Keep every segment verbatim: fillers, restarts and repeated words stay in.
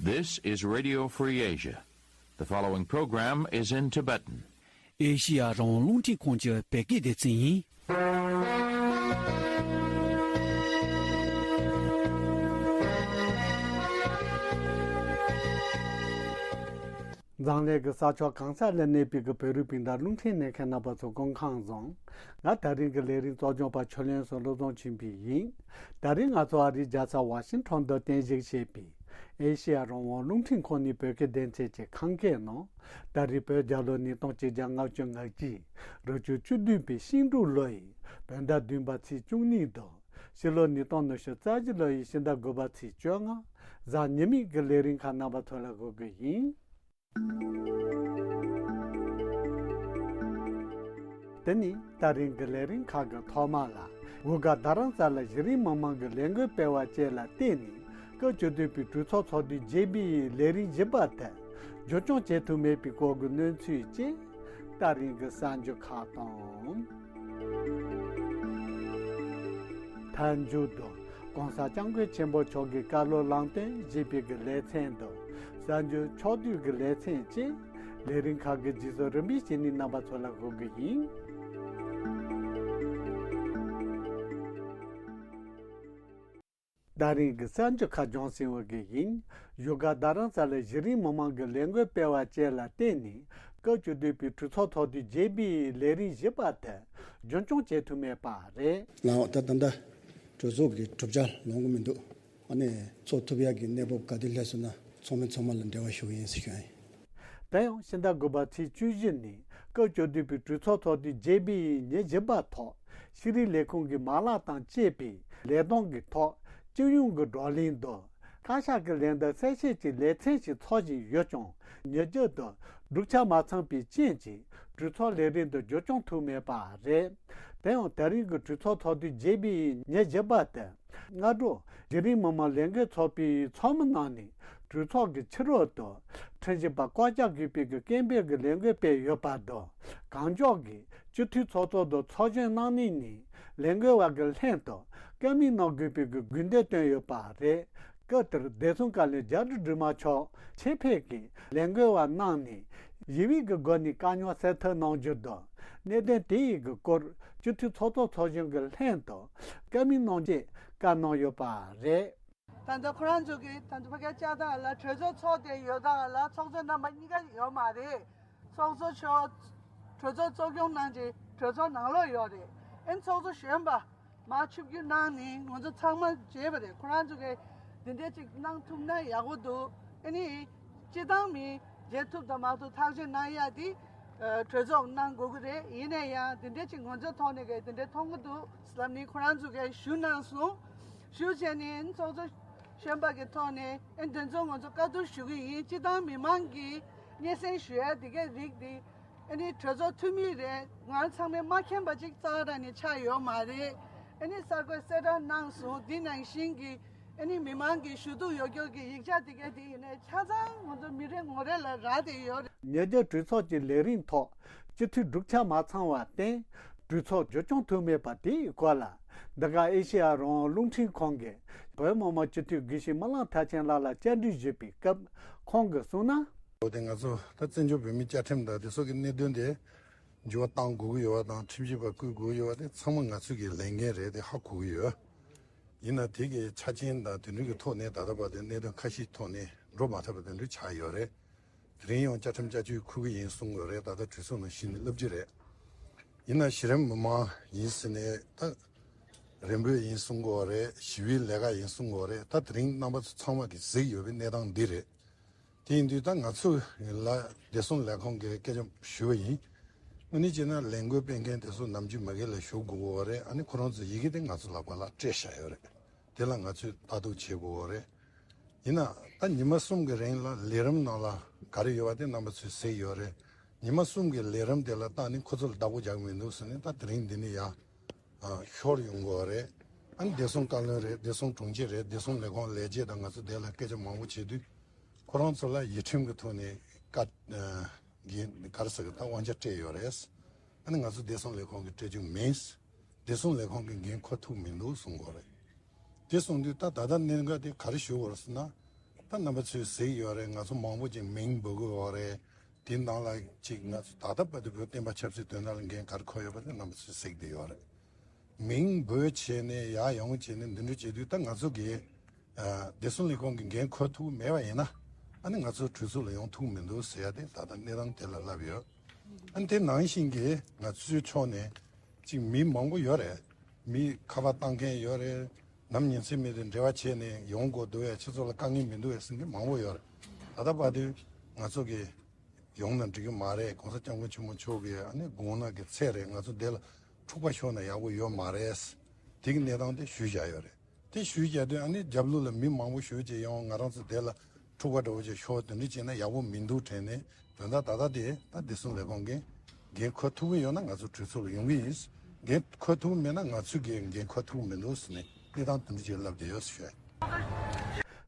This is Radio Free Asia. The following program is in Tibetan. ཨེ་ཤི་ཡ་རང་དབང་རླུང་འཕྲིན་ཁང་གི་བོད་སྐད་སྡེ་ཚན་ཡིན། འཛམ་གླིང་གི་ས་ཕྱོགས་གང་ས་ལ་གནས་པའི་གི་བོད་རིགས་སྤུན་ཟླ་རླུང་འཕྲིན་གནས་མཁན་རྣམ་པ་ཚོ་སྐུ་ཁམས་བཟང་། ང་ད་རིང་གི་ལས་རིམ་གཙོ་སྐྱོང་པ་ཆོས་གླིང་བསོད་བློ་བཟང་ཆོས་འཕེལ་ཡིན། ད་རིང་ང་ཚོ་ཨ་རིའི་རྒྱལ་ས་ཝ་ཤིང་ཊོན་དུ་རྟེན་གཞི་བྱས་པའི་ཨེ་ཤེ་ཡ་རང་དབང་རླུང་འཕྲིན་ཁང་ནས་བོད་སྐད་སྡེ་ཚན་གྱི་ཁམས་སྐད་ནང་། ད་རེས་བོད་རྒྱལ་ལོ་ཉིས་སྟོང་ཆིག་བརྒྱ་ལྔ་བཅུ་ང་གཅིག་རབ་བྱུང་བཅུ་བདུན་པའི་ཤིང་འབྲུག་ལོ་ཡི་བོད་ཟླ་བདུན་པ་ཚེས་བཅུ་གཉིས་དང་། ཕྱི་ལོ་ཉིས་སྟོང་ཉི་ཤུ་རྩ་བཞི་ལོ་ཡི་ཕྱི་ཟླ་དགུ་པ་ཚེས་བཅོ་ལྔ། གཟའ་ཉི་མའི་གི་ལས་རིམ་ཁག་རྣམ་པ་ཚོ་ལ་གོ་གི་ཡིན། དེ་ནི་ད་རིང་གི་ལས་རིམ་ཁག་གི་ཐོག་མ་ལ། འུ་ག་རྡ་རམ་ས་ལ་གཞི་རིམ་མི་མང་གི་ལས་འགུལ་སྤེལ་བ་བཅས་ལ་བརྟེན་ནས། སྐབས་བཅུ་བདུན་པའི་གྲོས་ཚོགས་ཚོགས་དུས་བརྒྱད་པའི་ལས་རིམ་བཞི་པ་དེ་རྒྱུན་སྐྱོང་བྱེད་ཐུབ་མེད་པའི་སྐོར་གྱི་གནས་ཚུལ་བཅས། ད་རིང་གི་གསར་འགྱུར་ཁག་དང་། མཐའ་མཇུག་ཏུ་༸གོང་ས་༸སྐྱབས་མགོན་ཆེན་པོ་མཆོག་གི་བཀའ་སློབ་ལམ་སྟོན་ཞེས་པའི་གི་ལེ་ཚན་དང་། གསར་འགྱུར་ཕྱོགས་བསྡུས་ཀྱི་ལེ་ཚན་བཅས་ལས་རིམ་ཁག་གི་རྗེས་སུ་རིམ་པས་བྱས་ནས་རྣམ་པ་ཚོ་ལ་གོ་གི་ཡིན། ད་རིང་གི་གསར་འགྱུར་ཁག་སྦྱོང་ཟིན་པ་གི་ཡིན། བཞུགས་སྒར་རྡ་རམ་ས་ལའི་གཞི་རིམ་མི་མང་གི་ལས་འགུལ་སྤེལ་བ་བཅས་ལ་བརྟེན་ནས་སྐབས་བཅུ་བདུན་པའི་གྲོས་ཚོགས་ཚོགས་དུས་བརྒྱད་པའི་ལས་རིམ་བཞི་པ་དེ་རྒྱུན་སྐྱོང་བྱེད་ཐུབ་མེད་པ་རེད། ལའོ་ད་ད་ལྟ་གྲོས་ཚོགས་ཀྱི་གྲུབ་ཆ་ལོང་གི་མི་འདུག་ཨ་ནི་ཚོགས་ཐུབ་ཡག་གི་གནས་བབ་ག་དུས་སླེབས་སོང་ན་ཚང་མས་ཚང་མ་ལ་འབྲེལ་བ་ཞུ་གི་ཡིན་ཟེར་ཞུ་ཡ་ཡིན། དེ་ཡང་ཕྱི་ཟླ་དགུ་པ་ཚེས་བཅུ་བཞི་ནས་སྐབས་བཅུ་བདུན་པའི་གྲོས་ཚོགས་ཚོགས་དུས་བརྒྱད་པའི་ཉིན་བཞི་པ་ཐོག་ཤེས་རིག་ལས་ཁུངས་ཀྱི་མ་ལག་དང་བཅས་པའི་ལས་དོན་གྱི་ཐོག་སྤྱི་ཡོངས་ཀྱི་བགྲོ་གླེང་དང་བཀའ་ཤག་གི་ལན་དང་གསལ་བཤད་ཀྱི་ལེ་ཚན་ཞིག་འཚོགས་བཞིན་ཡོད་ཀྱང་ཉིན་རྒྱུན་དུ་སྒྲུབ་བྱ་མ་ཚང་པའི་རྐྱེན་གྱིས་གྲོས་ཚོགས་ལས་རིམ་དུ་རྒྱུན་སྐྱོང་ཐུབ་མེད་པ་རེད། དེ་ཡང་ད་རིང་གི་གྲོས་ཚོགས་ཚོགས་དུས་བརྒྱད་པའི་ཉིན་བཞི་པ་དེ། སྔ་དྲོ་གཞི་རིམ་མི་མང་ལས་འགུལ་ཚོགས་པའི་ཚོགས་མི་རྣམས་ནས་གྲོས་ཚོགས་ཀྱི་ཕྱི་རོལ་དུ་ཁྲིམས་ཞིབ་པ་བཀག་རྒྱ་དགོས་པའི་གི་སྐད་འབོད་ཀྱི་ལས་འགུལ་སྤེལ་ཡོད་པ་དང་། གང་མགྱོགས་ཀྱིས་སྤྱི་འཐུས་ཚོགས་གཙོ་དང་ཚོགས་གཞོན་རྣམ་གཉིས་ནས་ལས་འགུལ་བ་གི་ལྷན་དུ་བཀའ་མོལ་གནང་དགོས་པའི་གི་དགོས་འདུན་བཏོན་ཡོད་པ་རེད། སྐབས་དེར་བདེ་སྲུང་བཀའ་བློན་རྒྱ་རི་སྒྲོལ་མ་མཆོག་ཆེད་ཕེབས་ཀྱིས་ལས་འགུལ་བ་རྣམས་ནས་ཞི་བའི་གི་སྒོ་ནས་དཀའ་རྙོག་སེལ་ཐབས་གནང་རྒྱུ་དང་། གནད་དོན་དེ་ཡི་གི་སྐོར་སྤྱི་འཐུས་ཚོགས་གཙོ་ཚོགས་གཞོན་གྱི་ལྷན་དུ་བཀའ་མོལ་གནང་ཆེད་བཀའ་གནང་ཡོད་པ་རེད། ད་ལྟ་ཁོ་རང་ཚོ་གི་ད་ལྟ་ཕ་གིར་བཅར་སྟངས་ལ་གྲོས་ཚོགས་ཚོགས་བསྡད་ཡོད་སྟངས་ལ་ཚོགས་གཙོ་རྣམ་པ་གཉིས་ཀ་ཡོད་མ་རེད། ཚོགས་གཙོ་མཆོག་གྲོས་ཚོགས་གཙོ་སྐྱོང་གནང་རྗེས་གྲོས་ཚོགས་ནང་ལོགས་ཡོད་རེད། ཨེ་ཚོགས་གཙོ་གཞོན་པ་མར་ཆིབས་བསྒྱུར་གནང་ནས་ང་ཚོ་ཚང་མ་མཇལ་བ་རེད། ཁོ་རང་ཚོ་གིས་འདི་འདྲ་ཅིག་གནང་ཐུབ་ན་ཡག་པོ་འདུག་ཨ་ནི་སྤྱི་བཏང་མི་མཇལ་ཐུབ་དང་མ་ཐུབ་ཐག་གཅོད་གནང་ཡ་དེ་གྲོས་ཚོགས་གནང་དགོས་ཀྱི་རེད། ཡིན་ན་ཡང་འདི་འདྲ་ཅིག་ང་ཚོའི་ཐོག་ནས་གི་འདི་འདྲ་མཐོང་གི་འདུག་ལབ་ནས་ཁོ་རང་ཚོ་གིས་ཞུ་གནང་སོང་། ཞུ་བྱས་ནས་ཚོགས་གཙོ་གཞོན་པ་གི་ཐོག་ནས་ཨེ་འདི་ཚོ་ང་ཚོ་བཀའ་བསྡུར་ཞུ་གི་ཡིན། སྤྱི་བཏང་མི་མང་གིས་སྙན་སེང་ཞུ་ཡ་དེ་གའི་རིགས་དེ་ཨ་ནི་གྲོས་ཚོགས་འཐུས་མི་རེད། ང་ཚང་མས་མ་མཁྱེན་པ་ཅིག་རྩ་བ་རང་ནས་ཆགས་ཡོད་མ་རེད། ཨ་ནི་གསར་འགོད་གསལ་བསྒྲགས་གནང་སོང་། དེ་ནང་བཞིན་གྱི་ཨ་ནི་མི་མང་གི་ཞུ་གཏུག་ཡོད་རྒྱུ་གི་ཡིག་ཆ་དེ་གའི་དེ་ཡིན་ནའི་ཆ་ཚང་ང་ཚོ་མི་རེ་ངོ་རེ་ལ་རག་བསྡད་ཡོད་རེད། ཉེ་ཆར་གྲོས་ཚོགས་ཀྱི་ལས་རིམ་ཐོག་སྤྱི་འཐུས་བསྒྲུབ་བྱ་མ་ཚང་བར་བརྟེན། གྲོས་ཚོགས་རྒྱུན་སྐྱོང་ཐུབ་མེད་པ་དེའི་སྐོར་ལ། འདི་ག་ཨེ་ཤེ་ཡ་རང་དབང་རླུང་འཕྲིན་ཁང་གི་བོད་མི་མང་སྤྱི་འཐུས་དགེ་བཤེས་རྨི་ལམ་མཐར་ཕྱིན་ལགས་ལ་བཅར་འདྲི་ཞུས་པའི་སྐབས་ཁོང་གིས་གསུངས་ན། འོ་དེ་ང་ཚོ་ད་བཙན་བྱོལ་བོད་མིའི་བཅའ་ཁྲིམས་དང་དེ་སོགས་ཀྱི་གནད་དོན་དེ་འགྱུར་བ་གཏང་དགོས་ཀྱི་ཡོད་པ་དང་ཁྲིམས་ཞིབ་པ་བསྐོ་དགོས་ཀྱི་ཡོད་པ་དེ་ཚང་མ་ང་ཚོས་ཀྱི་ལས་འགན་རེད། དེ་ཧ་གོ་གི་ཡོད། ཡིན་ན་དེ་གའི་ཆ་རྐྱེན་དང་དེ་འདྲ་གི་ཐོག་ནས་ད་ལྟ་བར་དུ་གནད་དོན་ཁ་ཤས་ཐོག་ནས་འགྲོ་མ་ཐུབ་པ་དེ་འདྲ་ཆགས་ཡོད་རེད། དེ་རིང་ཡང་བཅའ་ཁྲིམས་བསྐྱར་བཅོས་འཁུར་གི་ཡིན་གསུང་གི་ཡོད་རེད། ད་ལྟ་གྲོས་ཚོགས་ནང་གཞི་ནས་སླེབས་ཀྱི་རེད། ཡིན་ན་གཞི་རིམ་མི་མང་ཡིན་ཟེར་ནས་ད་རེ་འབོད་ཡིན་གསུང་གི་ཡོད་རེད། ཞི་བའི་ལས་ཀ་ཡིན་གསུང་གི་ཡོད་རེད། ད་དེ་རིང་རྣམ་པ་ཚོ་ཚང་མ་གིས་གཟིགས་ཡོད་པའི་གནས་སྟངས་འདི་རེད། དེ་ཡིན་དུས་ད་ང་ཚོ་ལ་བདེ་སྲུང་ལས་ཁང་གིས་སྐད་ཆ་ཞུས་པ་ཡིན། དངོས་གནས་བྱས་ན་ལས་འགུལ་སྤེལ་མཁན་དེ་ཚོ་ནམ་རྒྱུན་མ་གི་ལ་ཞུ་དགོས་ཀྱི་ཡོད་རེད། ཨ་ནི་ཁོ་རང་ཚོ་ཡི་གེ་དེ་ང་ཚོ་ལག་པ་ལ་སྤྲད་བཞག་ཡོད་རེད། དེ་ལ་ང་ཚོས་ལྟ་རྟོག་བྱེད་དགོས་ཀྱི་ཡོད་རེད། ཡིན་ན་ད་ཉི་མ་གསུམ་གྱི་རིང་ལ་ལས་རིམ་ནང་ལ་ག་རེ་ཡོད་པ་དེ་རྣམ་པ་ཚོས་གཟིགས་ཡོད་རེད། ཉི་མ་གསུམ་གྱི་ལས་རིམ་དེ་ལ་ད་ནི་ཁོ་ཚོ་ལ་བདག་པོ་རྒྱག་གི་མི་འདུག་ཟེར་ནས་ད་དེ་རིང་འདི་ནས་ཡར་ཨ་ཤོར་ཡོང་གི་ཡོད་རེད། ཨ་ནི་བདེ་སྲུང་བཀའ་བློན་རེད། བདེ་སྲུང་དྲུང་ཆེ་རེད། བདེ་སྲུང་ལས་ཁུངས་ལས་བྱེད་དང་ང་ཚོ་དེ་ལ་སྐད་ཆ་མང་པོ་བྱེད་དུས་ཁོ་རང་ཚོ་ལ་ཡིག་ཁྲིམས་ཀྱི་ཐོག་ནས་བཀའ་ཨ་འགན་ག་རེ་ཟེར་གི་ད་དབང་ཆ་སྤྲད་ཡོད་རེད། ཨ་ནི་ང་ཚོ་བདེ་སྲུང་ལས་ཁུངས་ཀྱིས་སྤྲད་རྒྱུ་མིན། བདེ་སྲུང་ལས་ཁུངས་ཀྱིས་འགན་འཁུར་ཐུབ་མི་འདུག་གསུང་གི་ཡོད་རེད། དེ་གསུངས་དུས་ད་ད་ལྟ་གནད་འགག་དེ་ག་རེ་ཞུ་དགོས་རེད་ཟེར་ན། ད་ རྣམ་པ་ཚོས་གཟིགས་ཡོད་རེད། ང་ཚོ་མང་པོ་ཅིག་མིང་འབོད་ཀྱི་ཡོད་རེད། དེའི་ནང་ལ་ཅིག་ང་ཚོ་ད་ལྟ་བར་དུ་བོད་བསྟན་པ་ཆབ་སྲིད་དོན་དག་ལ་འགན་ག་རེ་འཁུར་ཡོད་པ་དེ་རྣམ་པ་ཚོས་གཟིགས་བསྡད་ཡོད་རེད། མིང་འབོད་བྱས་ནས་ཡར་ཡོང་བྱས་ནས་འདི་འདྲ་བྱེད་དུས་ད་ང་ཚོ་གིས་ཨ་བདེ་སྲུང་ལས་ཁུངས་ཀྱི་འགན་འཁུར་ཐུབ་ཀྱི་མེད་པ་ཡིན་ན། ཨ་ནི་ང་ཚོ་གྲོས་ཚོགས་ལ་ཡོང་ཐུབ་ཀྱི་མི་འདུག་ཟེར་ཡ་དེ་ད་ལྟ་གནས་སྟངས་དེ་ལ་ལབ་ཡོད། ཨ་ནི་དེ་ནང་བཞིན་གྱི་ང་ཚོའི་ཕྱོགས་ནས་ཅིག་མི་མང་པོ་ཡོད་རེད། མི་ཁ་པར་བཏང་མཁན་ཡོད་རེད། ནམ་ཉིན་མཚན་མེད་དུ་འབྲེལ་བ་བྱས་ནས་ཡོང་དགོས་འདུག་ཡ། ཁྱེད་ཚོ་ལ་དཀའ་ངལ་མི་འདུག་ཡ་ཟེར་མཁན་མང་པོ་ཡོད་རེད། ད་ལྟ་བར་དུ་ང་ཚོ་གིས་ཡོང་ན་འགྲིག་གི་མ་རེད། གོང་ས་སྐྱབས་མགོན་ཆེན་པོ་མཆོག་གི་ཨ་ནི་དགོངས་གནང་གི་ཚད་རེད། ང་ཚོ་འདི་ལ་འཁྲུག་པ་ཤོར་ན་ཡག་པོ་ཡོད་མ་རེད། དེ་གི་གནས་སྟངས་དེ་ཞུས་བཞག་ཡོད་རེད། དེ་ཞུས་བཞག་དུས་ཨ་ནི་རྒྱབ་ལོགས་ལ་མི་མང་པོ་ཞེ་ཅིག་ཡོང་། ང་རང་ཚོ་འདི་ལ་འཁྲུག་པ་འདྲ་བོ་ཅིག་ཤོར། དེ་འདྲ་བྱས་ན་ཡག་པོ་མི་འདུག་དྲན་ནས། དོན་དག་ད་ལྟ་དེ་ད་བདེ་སྲུང་ལས་ཁུངས་ཀྱིས་འགན་འཁུར་ཐུབ་ཀྱི་ཡོད་ན་ང་ཚོ་གྲོས་ཚོགས་ལ་ཡོང་གི་ཡིན། འགན་འཁུར་ཐུབ་ཀྱི་མེད་ན་ང་ཚོས་འགན་འགན་འཁུར་ཐུབ་ཀྱི་མི་འདུག་ཟེར་ནས་གནས་སྟངས་དེ་འདྲ་ཅིག་ལབ་བསྡད་ཡོད་ཟེར་ཞུ།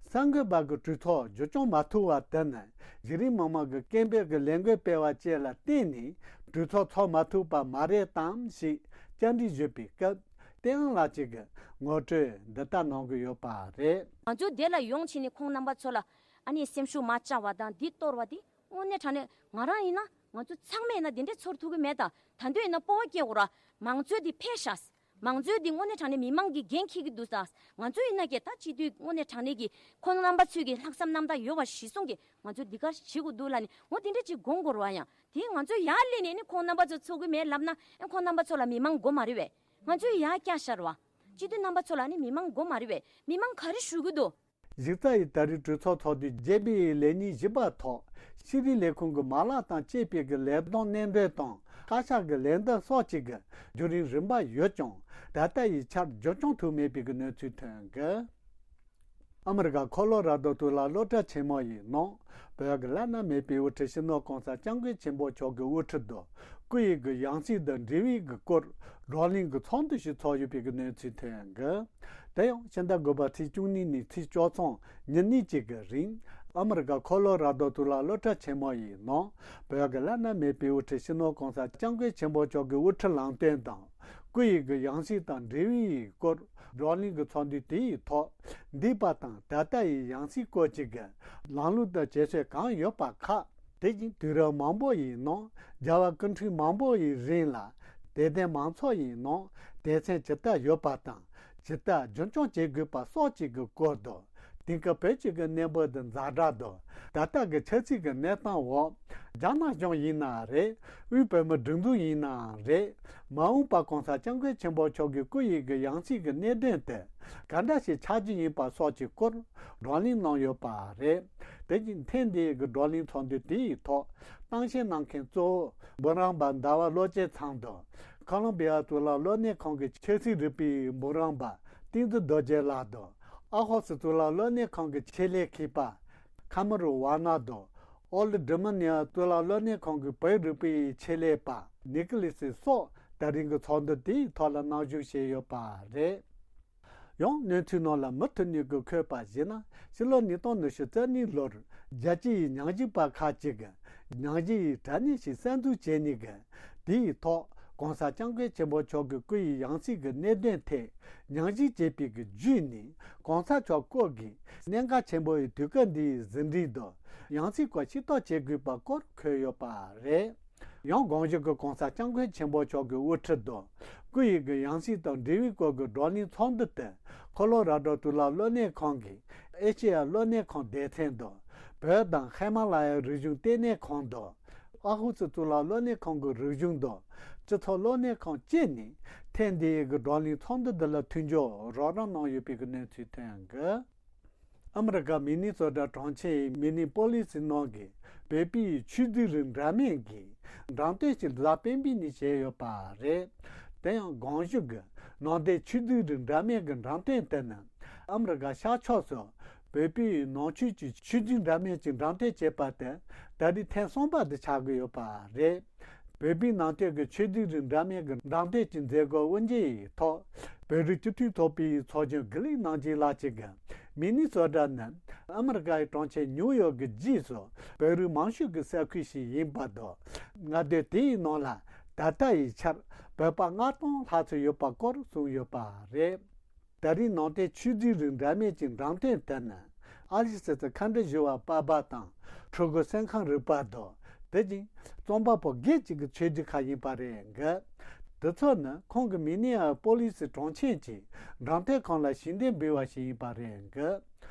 གསར་འགོད་པ་གིས་གྲོས་ཚོགས་བརྒྱུད་སྐྱོང་མ་ཐུབ་པ་དེ་ནི་གཞི་རིམ་མི་མང་གི་སྐད་འབོད་ཀྱི་ལས་འགུལ་སྤེལ་བ་བཅས་ལ་བརྟེན་ནས་གྲོས་ཚོགས་ཚོགས་མ་ཐུབ་པ་མ་རེད་དམ་ཞེས་བཅར་འདྲི་ཞུས་པའི་སྐབས། བསྟན་དབང་ལགས་ཀྱིས་ངོ་སྤྲོད་འདི་ལྟར་གནང་གི་ཡོད་པ་རེད། ང་ཚོ་དེ་ལ་ཡོང་བྱས་ནས་ཁོང་རྣམ་པ་ཚོ་ལ་ཨ་ནི་སེམས་ཤུགས་མ་བཅག་པ་དང་འདི་གཏོར་བ་འདི་དངོས་གནས་དྲང་གནས་ང་རང་ཡིན་ན་ང་ཚོ་ཚང་མས་ཡིན་ན་དེ་འདྲས་ཚོར་ཐུབ་ཀྱི་མེད་ད། ད་དུང་ཡིན་ན་སྤོབས་པ་སྐྱེ་དགོས་ར། མང་གཙོ་འདི་འཕེལ་ཤག་མང་གཙོ་འདི་དངོས་གནས་དྲང་གནས་མི་མང་གི་འགན་འཁྱེར་གྱི་འདུག་ས། ང་ཚོ་ཡིན་ན་ཀྱེ་ད་སྤྱི་འཐུས་དངོས་གནས་དྲང་གནས་ཀྱི་ཁོང་རྣམ་པ་ཚོས་ཀྱི་ལྷག་བསམ་རྣམ་དག་ཡོད་པ་གཞིར་བཟུང་གི་ང་ཚོ་འདི་གར་བྱེད་དགོས་འདུག་ལབ་ནས་འོ་དེ་འདྲས་ཅིག་དགོངས་དགོས་ར་བ། ཡང་དེ་ང་ཚོ་ཡར་སླེབས་ནས་ནི་ཁོང་རྣམ་པ་ཚོ་ཚོར་གྱི་མེད་ལབ་ན་ཨེ་ཁོང་རྣམ་པ་ཚོ་ལ་མི་མང་དགོས་མ་རེད་བས། ང་ཚོས་ཡར་བསྐྱར་བཤད་ར་བ། སྤྱི་འཐུས་རྣམ་པ་ཚོ་ལ་ནི་མི་མང་དགོས་མ་རེད་བས། མི་མང་ག་རེ་ཞུ་གི་འདུག་གཞི་རྩ་ཡི་ད་རེས་གྲོས་ཚོགས་ཚོགས་དུས་བརྒྱད་པའི་ལས་ཉིན་བཞི་པ་ཐོག་ཤེས་རིག་ལས་ཁུངས་ཀྱི་མ་ལག་དང་བཅས་པའི་གི་ལས་བསྡོམས་གནས་འབོད་དང་བཀའ་ཤག་གི་ལས་འདེམས་སོགས་ཀྱི་གི་བརྒྱུད་རིམ་རིམ་པ་ཡོད་ཀྱང་ད་ལྟ་ཡི་ཆར་བརྒྱུད་སྐྱོང་ཐུབ་མེད་པའི་གི་གནས་ཚུལ་ཐོན་གི། ཨ་མི་རི་ཀ་ཁོ་ལོ་ར་དོ་དུག་ལག་སློབ་གྲྭ་ཆེན་མོ་ཡི་ནང་བོད་ཀྱི་བླ་ན་མེད་པའི་དབུ་ཁྲིད་སྤྱི་ནོར་༸གོང་ས་༸སྐྱབས་མགོན་ཆེན་པོ་མཆོག་གི་དབུ་ཁྲིད་དུ་སྐུ་ཡི་གི་ཡང་སྲིད་དང་འབྲེལ་བའི་གི་སྐོར་བགྲོ་གླེང་གི་ཚོགས་འདུ་ཞིག་ཚོགས་ཡོད་པའི་གི་གནས་ཚུལ་ཐོན་གི། དེ་ཡང་ཕྱི་ཟླ་དགུ་པ་ཚེས་བཅུ་གཉིས་ནས་ཚེས་བཅུ་གསུམ་ཉིན་གཉིས་ཀྱི་གི་རིང་ཨ་མི་རི་ཀ་ཁོ་ལོ་ར་དོ་དུག་ལག་སློབ་གྲྭ་ཆེན་མོ་ཡི་ནང་བོད་ཀྱི་བླ་ན་མེད་པའི་དབུ་ཁྲིད་སྤྱི་ནོར་༸གོང་ས་༸སྐྱབས་མགོན་ཆེན་པོ་མཆོག་གི་དབུ་ཁྲིད་ལམ་སྟོན་དང་སྐུ་ཡི་གི་ཡང་སྲིད་དང་འབྲེལ་བའི་སྐོར་བགྲོ་གླེང་གི་ཚོགས་འདུ་དེའི་ཐོག་འདས་པ་དང་ད་ལྟ་ཡི་ཡང་སྲིད་སྐོར་གྱི་གི་ལམ་ལུགས་དང་བྱེད་སྲོལ་གང་ཡོད་པ་ཁག་དེ་བཞིན་དུས་རབས་མང་པོ་ཡི་ནང་རྒྱལ་བ་སྐུ་ཕྲེང་མང་པོ་ཡི་རིང་ལ་དད་ལྡན་མང་ཚོགས་ཡི་ནང་དད་སེམས་ཇི་ལྟར་ཡོད་པ་དང་ཇི་ལྟར་རྒྱུན་སྐྱོང་བྱེད་དགོས་པ་སོགས་ཀྱི་གི་སྐོར་དུ། དེང་སྐབས་བོད་ཀྱི་གི་གནས་བབ་དང་ཛ་དྲག་དང་ད་ལྟ་གི་ཆབ་སྲིད་ཀྱི་གནས་སྟངས་འོག་རྒྱ་ནག་གཞུང་ཡིན་ན་རེད། དབུས་བོད་མིའི་སྒྲིག་འཛུགས་ཡིན་ནའང་རེད། མ་འོངས་པ་༸གོང་ས་༸སྐྱབས་མགོན་ཆེན་པོ་མཆོག་གི་སྐུ་ཡི་གི་ཡང་སྲིད་ཀྱི་གནད་དོན་དེ་ག་འདྲ་ཞིག་ཆགས་རྒྱུ་ཡིན་པ་སོགས་ཀྱི་སྐོར་བགྲོ་གླེང་གནང་ཡོད་པ་རེད། དེ་བཞིན་ཐེངས་འདིའི་གི་བགྲོ་གླེང་ཚོགས་འདུ་དེའི་ཐོག་གཏམ་བཤད་གནང་མཁན་གཙོ་བོ་འབུམ་རམས་པ་ཟླ་བ་བློ་ཅན་ཚང་དང་། ཁོ་ལོམ་བི་ཡ་གཙུག་ལག་སློབ་གཉེར་ཁང་གི་ཆབ་སྲིད་རིག་པའི་འབུམ་རམས་པ་བསྟན་འཛིན་རྡོ་རྗེ་ལགས་དང་། ཨ་ཧོ་སི་གཙུག་ལག་སློབ་གཉེར་ཁང་གི་ཆེད་ལས་མཁས་པ་ཁ་མ་རུ་ཝ་ན་དང་། ཨོ་ལི་འབྲི་མི་ནི་ཡ་གཙུག་ལག་སློབ་གཉེར་ཁང་གི་བོད་རིག་པའི་ཆེད་ལས་པ་ནི་ཀི་ལི་སི་སོགས་ད་རིང་གི་ཚོགས་འདུ་དེའི་ཐོག་ལ་གནང་བཞུགས་བྱས་ཡོད་པ་རེད། ཡང་གནས་ཚུལ་ནང་ལ་མུ་མཐུད་ནས་ཀྱི་འཁོད་པ་བཞིན་ན་ཕྱི་ལོ་ཉིས་སྟོང་ཉི་ཤུ་རྩ་གཉིས་ལོར་རྒྱལ་སྤྱི་ཡི་ཉམས་ཞིབ་པ་ཁག་ཅིག་གིས་ཉམས་ཞིབ་ཡི་དྲ་གནས་ཤིག་གསར་འཛུགས་བྱས་ནས་ཀྱི་དེའི་ཐོག་༸གོང་ས་༸སྐྱབས་མགོན་ཆེན་པོ་མཆོག་གི་སྐུ་ཡི་ཡང་སྲིད་ཀྱི་གནད་དོན་ཐད་ཉམས་ཞིབ་བྱས་པའི་གི་བརྒྱུད་ནས་༸གོང་ས་མཆོག་སྐུ་གི་གནད་འགག་ཆེན་པོ་ཡི་དུས་སྐབས་འདིའི་ཟིན་བྲིས་དང་ཡང་སྲིད་སྐོར་ཤེས་རྟོགས་བྱེད་དགོས་པ་སྐོར་འཁོད་ཡོད་པ་རེད། ཡང་དགོངས་ཞུ་གི་༸གོང་ས་༸སྐྱབས་མགོན་ཆེན་པོ་མཆོག་གི་དབུ་ཁྲིད་དུ་སྐུ་ཡི་གི་ཡང་སྲིད་དང་འབྲེལ་བའི་སྐོར་གྱི་བགྲོ་གླེང་ཚོགས་འདུ་དེ་ཁོ་ལོ་ར་ཌོ་གཙུག་ལག་སློབ་གཉེར་ཁང་གི་ཨེ་ཤེ་ཡ་སློབ་གཉེར་ཁང་སྡེ་ཚན་དང་བོད་དང་ཧི་མ་ལ་ཡའི་རིག་གཞུང་ལྟེ་གནས་ཁང་དང་ཨ་ཧུ་སི་གཙུག་ལག་སློབ་གཉེར་ཁང་གི་རིག་གཞུང་དང་སྤྱི་ཚོགས་སློབ་གཉེར་ཁང་བཅས་ནས་ཐེངས་འདིའི་གི་བགྲོ་གླེང་ཚོགས་འདུ་འདི་ལ་མཐུན་འགྱུར་རོགས་རམ་གནང་ཡོད་པའི་གི་གནས་ཚུལ་ཐོན་གི། ཨ་མི་རི་ཀ་མི་ནི་སོ་ཊ་གྲོང་ཁྱེར་མི་ནི་པོ་ལི་སི་ནང་གི་བོད་པའི་ཆོས་བརྒྱུད་རིགས་འདྲ་མིན་གྱི་འགྲེམས་སྟོན་ཞིག་གཟའ་སྤེན་པའི་ཉིན་བྱས་ཡོད་པ་རེད། དེ་ཡང་གོང་ཞུས་ཀྱི་ནང་བསྟན་ཆོས་བརྒྱུད་རིགས་འདྲ་མིན་གྱི་འགྲེམས་སྟོན་དེ་ནི་ཨ་མི་རི་ཀ་ཤར་ཕྱོགས་སུ་བོད་པའི་ནང་ཆོས་ཀྱི་ཆོས་བརྒྱུད་འདྲ་མིན་གྱི་འགྲེམས་སྟོན་བྱས་པ་དེ་ད་རེས་ཐེངས་གསུམ་པ་དེ་ཆགས་ཀྱི་ཡོད་པ་རེད། བོད་པའི་ནང་བསྟན་གྱི་ཆོས་བརྒྱུད་རིགས་འདྲ་མིན་གྱི་འགྲེམས་སྟོན་གྱི་མཛད་སྒོ་དབུ་འབྱེད་ཡི་ཐོག་བོད་རིགས་སྤྱི་མཐུན་ཚོགས་པའི་ཚོགས་གཞོན་དགེ་ལེགས་རྣམ་རྒྱལ་ལགས་ཀྱིས་མི་ནི་སོ་ཊ་ནི་ཨ་མི་རི་ཀའི་གྲོང་ཁྱེར་ཉིའུ་ཡོག་གི་རྗེས་སུ་བོད་རིགས་མང་ཤོས་ཀྱི་ས་ཁུལ་ཞིག་ཡིན་པ་དང་མངའ་སྡེ་དེའི་ནང་ལ་ད་ལྟ་ཡི་ཆར་བོད་པ་ལྔ་སྟོང་ལྷག་ཙམ་ཡོད་པ་སྐོར་གསུངས་ཡོད་པ་རེད། ད་རེས་ནང་བསྟན་ཆོས་བརྒྱུད་རིགས་འདྲ་མིན་གྱི་འགྲེམས་སྟོན་དེ་ནི་ ཨ་ལི་སི་ཙི་ཁ་འདྲ་བཞི་བ་པ་པ་དང་ཕྲུ་གུ་སེམས་ཁམས་རིག་པ་དང་དེ་བཞིན་རྩོམ་པ་པོ་སྒེར་གཅིག་གི་ཆོས་བརྒྱུད་ཁག་ཡིན་པ་རེད་འགི། དེ་ཚོ་ནི་ཁོང་གི་མི་ནི་ཨ་པོ་ལི་སི་གྲོང་ཁྱེར་གྱི་འགྲེམས་སྟོན་ཁང་ལ་ཞལ་འདེབས་འབུལ་བ་ཞིག་ཡིན་པ་རེད་འགི།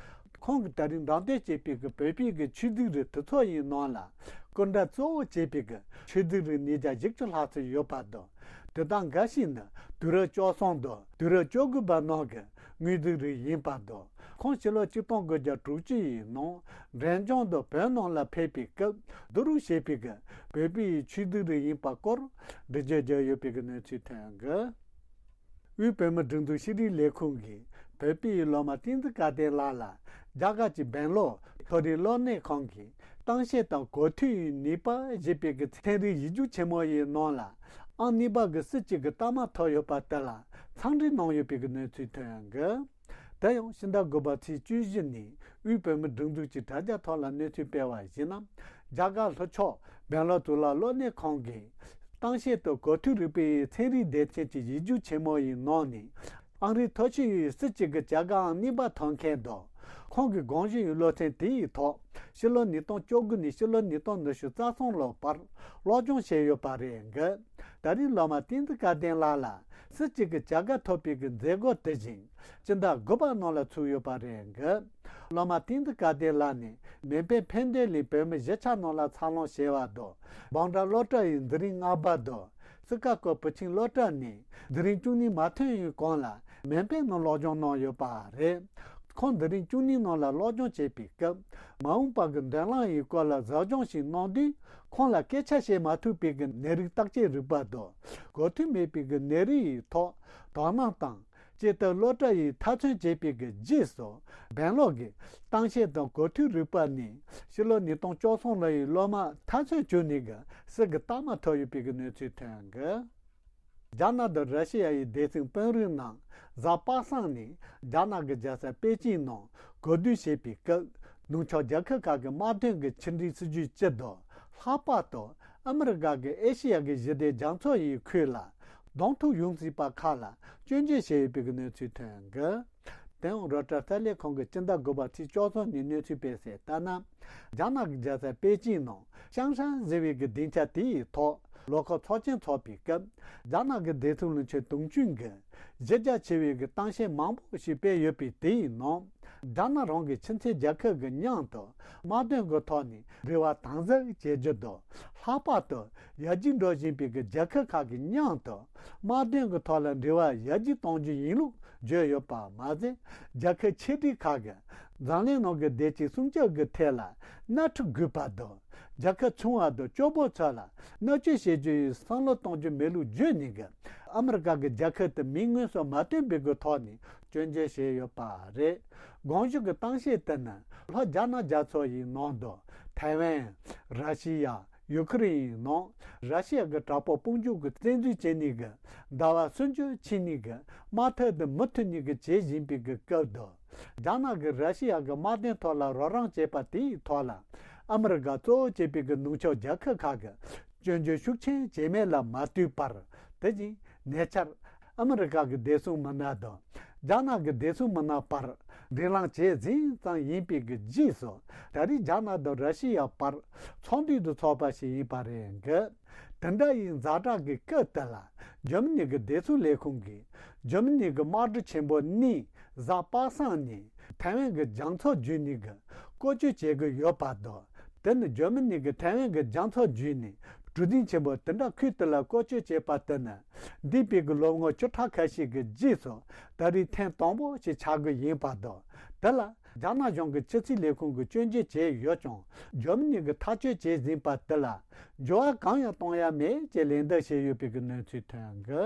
ཁོང་གིས་ད་རིང་འགྲེམས་སྟོན་བྱས་པའི་གི་བོད་པའི་གི་ཆོས་བརྒྱུད་རིགས་དེ་ཚོ་ཡི་ནང་ལ་སྐུ་འདྲ་གཙོ་བོ་བྱས་པའི་གི་ཆོས་བརྒྱུད་རིགས་ཉིས་བརྒྱ་བཞི་བཅུ་ལྷག་ཙམ་ཡོད་པ་དང་། དེ་དག་འགའ་ཞིག་ནི་དུས་རབས་བཅུ་གསུམ་དང་དུས་རབས་བཅུ་དགུ་པ་ནང་གི་དངོས་བརྒྱུད་རིགས་ཡིན་པ་དང་། ཁོང་ཕྱི་ལོ་ཆིག་སྟོང་དགུ་བརྒྱ་དྲུག་ཅུ་ཡི་ནང་འབྲས་ལྗོངས་དང་བོད་ནང་ལ་ཕེབས་པའི་སྐབས་བསྡུ་རུབ་བྱས་པའི་གི་བོད་པའི་ཆོས་བརྒྱུད་རིགས་ཡིན་པ་སྐོར་འགྲེལ་བརྗོད་བརྒྱབ་ཡོད་པའི་གི་གནས་ཚུལ་ཐོན་གི། དབུས་བོད་མིའི་སྒྲིག་འཛུགས་ཤེས་རིག་ལས་ཁུངས་ཀྱིས་བོད་པའི་སློབ་མ་བསྟན་འཛིན་སྐལ་ལྡན་ལགས་ལ་རྒྱ་གར་གྱི་སྦེང་ལོར་མཐོ་རིམ་སློབ་གཉེར་ཁང་གིས་གཏམ་བཤད་དང་གོ་ཐོས་ནུས་པ་ཞེས་པའི་གི་ཚན་རིག་ཡིག་རྒྱུགས་ཆེན་མོ་ཡི་ནང་ལ་ཨང་གཉིས་པ་གི་སྲིད་སྤྱི་གི་རྟགས་མ་ཐོབ་ཡོད་པ་དེ་ལ་མཚམས་འདྲི་གནང་ཡོད་པའི་གི་གནས་ཚུལ་ཐོན་གི། དེ་ཡང་ཕྱི་ཟླ་དགུ་པ་ཚེས་བཅུ་བཞི་ནས་དབུས་བོད་མིའི་སྒྲིག་འཛུགས་ཀྱི་དྲ་རྒྱ་ཐོག་ལ་གནས་ཚུལ་སྤེལ་བར་གཞིགས་ན། རྒྱ་གར་ལྷོ་ཕྱོགས་སྦེང་ལོར་གཙུག་ལག་སློབ་གཉེར་ཁང་གིས་གཏམ་བཤད་དང་གོ་ཐོས་རིག་པའི་ཚན་རིག་སྡེ་ཚན་གྱི་ཡིག་རྒྱུགས་ཆེན་མོ་ཡི་ནང་ནས་ཨང་རིམ་མཐོ་ཤོས་ཡི་སྲིད་སྤྱི་གི་བྱ་དགའ་ཨང་གཉིས་པ་ཐོབ་མཁན་དང་། ཁོང་གི་དགོངས་ཞུ་ཡི་སློབ་ཚན་དེ་ཡི་ཐོག་ཕྱི་ལོ་ཉིས་སྟོང་བཅུ་དགུ་ནས་ཕྱི་ལོ་ཉིས་སྟོང་ཉི་ཤུ་རྩ་གསུམ་ལོའི་བར་སློབ་སྦྱོང་བྱས་ཡོད་པ་རེད་འགི། ད་རིང་སློབ་མ་བསྟན་འཛིན་སྐལ་ལྡན་ལགས་ལ་སྲིད་སྤྱི་གི་བྱ་དགའ་ཐོབ་པའི་གི་མཛད་སྒོ་དེ་བཞིན་སྤྱི་ཟླ་དགུ་པ་ནང་ལ་ཚུགས་ཡོད་པ་རེད་འགི། སློབ་མ་བསྟན་འཛིན་སྐལ་ལྡན་ལགས་ནས་མེ་འཕེན་ཕན་བདེ་གླིང་བོད་མི་གཞིས་ཆགས་ནང་ལ་འཚར་ལོངས་བྱས་པ་དང་། སྦང་བྲག་སློབ་གྲྭ་ཡི་འཛིན་རིམ་ལྔ་པ་དང་། སི་ཀ་གོ་བུ་ཆེན་སློབ་གྲྭ་ནས་འཛིན་རིམ་བཅུ་གཉིས་མ་ཐོན་ཡི་གོང་ལ་མེ་འཕེན་ནང་སློབ་སྦྱོང་གནང་ཡོད་པ་རེད། ཁོང་འཛིན་རིམ་བཅུ་གཉིས་ནང་ལ་སློབ་སྦྱོང་བྱེད་པའི་སྐབས་མ་འོངས་པ་གི་མདུན་ལམ་ཡི་སྐོར་ལ་ཟབ་སྦྱོང་ཞིག་གནང་དུས། ཁོང་ལ་སྐད་ཆ་བཤད་མ་ཐུབ་པའི་གི་ནད་རིགས་བརྟག་དཔྱད་རིག་པ་དང་། གོ་ཐོས་མེད་པའི་གི་ནད་རིགས་ཡི་ཐོག་དོ་སྣང་དང་། སྤྱིར་དུ་སློབ་གྲྭ་ཡི་མཐར་ཚོན་བྱེད་པའི་གི་རྗེས་སུ་སྦེང་ལོར་གྱི་གཏམ་བཤད་དང་གོ་ཐོས་རིག་པ་ནས་ཕྱི་ལོ་ཉིས་སྟོང་བཅུ་གསུམ་ལོ་ཡི་སློབ་མ་མཐར་ཚོན་གྱུར་ནས་གི་སྲིད་ཀྱི་རྟགས་མ་ཐོབ་ཡོད་པའི་གི་གནས་ཚུལ་ཐོན་གི། རྒྱ་ནག་དང་ར་ཤི་ཡ་ཡི་སྡེ་ཚན་དཔོན་རིགས་རྣམས་གཟའ་པ་སངས་ནས་རྒྱ་ནག་གི་རྒྱལ་ས་པེ་ཅིན་ནང་གོ་བསྡུར་བྱེད་པའི་སྐབས། ནུབ་ཕྱོགས་རྒྱལ་ཁབ་ཁག་གི་དམག་དོན་གྱི་ཕྱི་འབྲེལ་སྲིད་ཇུས་སྤྱི་དང་། ལྷག་པར་དུ་ཨ་མི་རི་ཀ་གི་ཨེ་ཤེ་ཡ་གི་ཞི་བདེ་རྒྱ་མཚོ་ཡི་ཁུལ་ལ་གདོང་ཐུག་ཡོང་སྲིད་པ་ཁག་ལ་སྐྱོན་བརྗོད་བྱས་ཡོད་པའི་གནས་ཚུལ་ཐོན་གི། དེ་ཡང་རོའི་ཊར་གསར་ལས་ཁང་གིས་སྤྱི་ཟླ་དགུ་པ་ཚེས་བཅུ་གསུམ་ཉིན་གནས་ཚུལ་སྤེལ་གསལ་ལྟར་ན། རྒྱ་ནག་གི་རྒྱལ་ས་པེ་ཅིན་ནང་ཤང་ཧྲན་ཟེར་བའི་གི་སྡིངས་ཆ་དེ་ཡི་ཐོག་ལོ་འཁོར་ཚོགས་ཆེན་འཚོགས་པའི་སྐབས། རྒྱ་ནག་གི་བདེ་སྲུང་བློན་ཆེན་ཏུང་ཅུན་གྱིས་གཞི་རྒྱ་ཆེ་བའི་གི་གཏམ་བཤད་མང་པོ་ཞིག་སྤེལ་ཡོད་པའི་དེ་ཡི་ནང་། རྒྱ་ནག་རང་གི་ཁྱིམ་མཚེས་རྒྱལ་ཁབ་ཀྱི་མཉམ་དུ་དམག་དོན་གྱི་ཐོག་ནས་འབྲེལ་བ་དམ་ཟབ་བྱེད་རྒྱུ་དང་། ལྷག་པར་དུ་ཡར་རྒྱས་འགྲོ་བཞིན་པའི་གི་རྒྱལ་ཁབ་ཁག་གི་མཉམ་དུ་དམག་དོན་གྱི་ཐོག་ལ་འབྲེལ་བ་ཡར་རྒྱས་གཏོང་རྒྱུ་ཡིན་ལུགས་བརྗོད་ཡོད་པ་མ་ཟད། རྒྱལ་ཁབ་ཆེ་གྲས་ཁག་གི་འཛམ་གླིང་ནང་གི་བདེ་སྐྱིད་སྲུང་སྐྱོབ་ཀྱི་ཐད་ལ་སྣེ་ཁྲིད་དགོས་པ་དང་། རྒྱལ་ཁབ་ཆུང་བ་དང་སྐྱོ་པོ་ཚོ་ལ་མནར་གཅོད་བྱེད་རྒྱུ་ཡི་བསམ་བློ་གཏོང་རྒྱུ་མེད་ལུགས་བརྗོད་ནས་གི། ཨ་མི་རི་ཀ་གི་རྒྱལ་ཁབ་དེ་མིང་མངོན་གསལ་མ་བཏོན་པའི་གི་ཐོག་ནས་སྐྱོན་བརྗོད་བྱས་ཡོད་པ་རེད། གོང་ཞུས་ཀྱི་གཏམ་བཤད་དེ་ནི་ལྷོ་རྒྱ་ནག་རྒྱ་མཚོ་ཡི་ནང་དུ་ཐའེ་ཝན། ར་ཤི་ཡ། ཡུ་ཁུ་རེན་ཡི་ནང་ར་ཤི་ཡ་གི་དྲག་པོ་དཔུང་འཇུག་གི་བཙན་འཛུལ་བྱས་ནས་གི་ཟླ་བ་སུམ་ཅུ་ཕྱིན་ནས་གི་དམག་འཐབ་དེ་མུ་མཐུད་ནས་གི་བྱེད་བཞིན་པའི་གི་སྐབས་དུ། རྒྱ་ནག་གིས་ར་ཤི་ཡ་གི་དམག་དོན་ཐོག་ལ་རོགས་རམ་བྱས་པ་དེའི་ཐོག་ལ། ཨ་མི་རི་ཀ་གཙོ་བོ་བྱས་པའི་གི་ནུབ་ཕྱོགས་རྒྱལ་ཁབ་ཁག་གིས་སྐྱོན་བརྗོད་ཤུགས་ཆེན་བྱས་མེད་ལ་མ་ལྟོས་པར། དེ་བཞིན་ཉེ་ཆར་ཨ་མི་རི་ཀ་གི་བདེ་སྲུང་མི་སྣ་དང་རྒྱ་ནག་གི་བདེ་སྲུང་མི་སྣ་བར་འབྲེལ་ལམ་བྱས་ཟིན་ཙམ་ཡིན་པའི་གི་རྗེས་སུ། ད་རེས་རྒྱ་ནག་དང་ར་ཤི་ཡ་བར་ཚོགས་འདུ་དུ་ཚོགས་པ་ཞིག་ཡིན་པ་རེད་འགི། དེ་འདྲ་ཡི་ཛ་དྲག་གི་སྐབས་དེ་ལ། འཇར་མ་ནི་གི་བདེ་སྲུང་ལས་ཁུངས་ཀྱིས། འཇར་མ་ནི་གི་དམག་གྲུ་ཆེན་པོ་གཉིས་གཟའ་པ་སངས་ནས་ཐའེ་ཝན་གྱི་རྒྱ་མཚོ་བརྒྱུད་ནས་གི་བཀོལ་སྤྱོད་བྱེད་ཀྱི་ཡོད་པ་དང་། དེ་ནི་འཇར་མ་ནི་གི་ཐའེ་ཝན་གྱི་རྒྱ་མཚོ་བརྒྱུད་ནས་གྲུ་གཟིངས་ཆེན་པོ་དེ་འདྲ་ཁུལ་དེ་ལ་བཀོལ་སྤྱོད་བྱས་པ་དེ་ནི། འདས་པའི་གི་ལོ་ངོ་བཅུ་ཕྲག་ཁ་ཤས་ཀྱི་རྗེས་སུ་ད་རེས་ཐེངས་དང་པོ་ཞིག་ཆགས་ཀྱི་ཡིན་པ་དང་། དེ་ལ། རྒྱ་ནག་གཞུང་གི་ཕྱི་སྲིད་ལས་ཁུངས་ཀྱིས་སྐྱོན་བརྗོད་བྱས་ཡོད་ཀྱང་། འཇར་མ་ནི་གིས་ཐག་གཅོད་བྱས་ཟིན་པ་དེ་ལ་འགྱུར་བ་གང་ཡང་གཏོང་ཡ་མེད་ཅེས་ལན་འདེབས་བྱས་ཡོད་པའི་གི་གནས་ཚུལ་ཐོན་གི།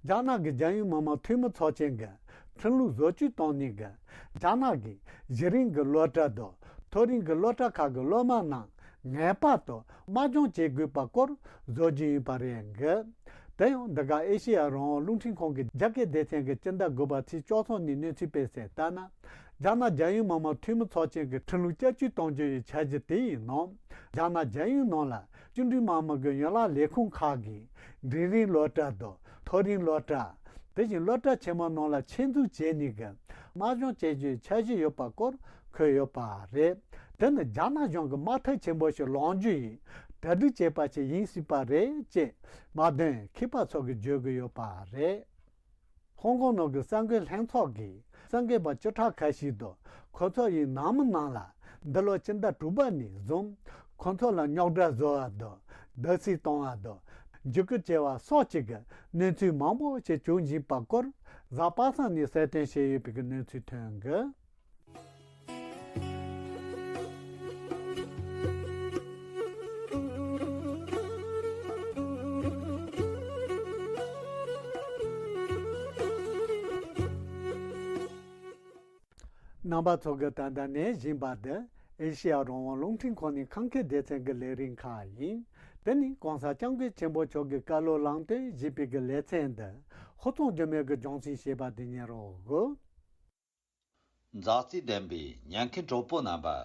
རྒྱ་ནག་གི་རྒྱལ་ཡོངས་མི་དམངས་འཐུས་མི་ཚོགས་ཆེན་གྱིས་ཁྲིམས་ལུགས་བཟོ་བཅོས་བཏང་ནས་གི། རྒྱ་ནག་གིས་གཞི་རིམ་གྱི་སློབ་གྲྭ་དང་མཐོ་རིམ་གྱི་སློབ་གྲྭ་ཁག་གི་སློབ་མ་རྣམས་ངེས་པར་དུ་དམག་སྦྱོང་བྱེད་དགོས་པ་སྐོར་བཟོ་རྒྱུ་ཡིན་པ་རེད་གི། དེ་ཡང་འདི་ག་ཨེ་ཤེ་ཡ་རང་དབང་རླུང་འཕྲིན་ཁང་གི་རྒྱ་སྐད་སྡེ་ཚན་གྱིས་སྤྱི་ཟླ་དགུ་པ་ཚེས་བཅུ་གསུམ་ཉིན་གནས་ཚུལ་སྤེལ་གསལ་ལྟར་ན། རྒྱ་ནག་རྒྱལ་ཡོངས་མི་དམངས་འཐུས་མི་ཚོགས་ཆེན་གྱི་ཁྲིམས་ལུགས་བསྐྱར་བཅོས་གཏོང་རྒྱུ་ཡི་འཆར་གཞི་དེ་ཡི་ནང་། རྒྱ་ནག་རྒྱལ་ཡོངས་ནང་ལ་བཅིངས་འགྲོལ་དམག་མི་གི་ཡན་ལག་ལས་ཁུངས་ཁག་གིས་འབྲིང་རིམ་སློབ་གྲྭ་དང་མཐོ་རིམ་སློབ་གྲྭ། དེ་བཞིན་སློབ་གྲྭ་ཆེན་མོ་ནང་ལ་ཆེད་འཛུལ་བྱས་ནས་ཀྱི་དམག་སྦྱོང་བྱེད་རྒྱུའི་འཆར་གཞི་ཡོད་པ་སྐོར་འཁོད་ཡོད་པ་རེད། དེ་ནི་རྒྱ་ནག་གཞུང་གི་དམག་འཐབ་ཆེན་པོ་ཞིག་ལངས་རྒྱུ་ཡིན། གྲ་སྒྲིག་བྱས་པ་ཞིག་ཡིན་སྲིད་པ་རེད་ཅེས་དམག་དོན་མཁས་པ་ཚོ་གིས་བརྗོད་ཀྱི་ཡོད་པ་རེད། ཧོང་ཀོང་ནང་གི་གསར་འགོད་ལྷན་ཚོགས་ཀྱིས་གསར་འགོད་པ་བཅུ་ཕྲག་ཁ་ཤས་དང་ཁོ་ཚོ་ཡི་ནང་མི་རྣམས་ལ་འདི་ལོ་ཕྱི་ཟླ་དྲུག་པ་ནས་བཟུང་ཁོ་ཚོ་ལ་རྙོག་དྲ་བཟོ་བ་དང་བསྡད་ཚིག་གཏོང་བ་དང་འཇིགས་སྐུལ་བྱས་པ་སོགས་ཀྱི་གནས་ཚུལ་མང་པོ་ཞིག་བྱུང་བཞིན་པ་སྐོར་གཟའ་པ་སངས་ནས་གསལ་སྟོན་བྱས་ཡོད་པའི་གནས་ཚུལ་ཐོན་གི། རྣམ་པ་ཚོ་གིས་ད་ལྟ་ཉན་བཞིན་པ་འདི་ཨེ་ཤེ་ཡ་རང་དབང་རླུང་འཕྲིན་ཁང་ནས་ཁམས་སྐད་སྡེ་ཚན་གྱི་ལས་རིམ་ཁག་ཡིན། དེ་ནི་གོང་ས་སྐྱབས་མགོན་ཆེན་པོ་མཆོག་གི་བཀའ་སློབ་ལམ་སྟོན་ཞེས་པའི་གི་ལེ་ཚན་འདི་ཧུར་ཐག་རྒྱུ་མེད་ཀྱི་སྦྱོང་ཚིག་ཞེས་པ་འདི་ཉན་རོགས་གོ། མཛའ་བརྩེ་ལྡན་པའི་ཉན་མཁན་གྲོགས་པོ་རྣམ་པ།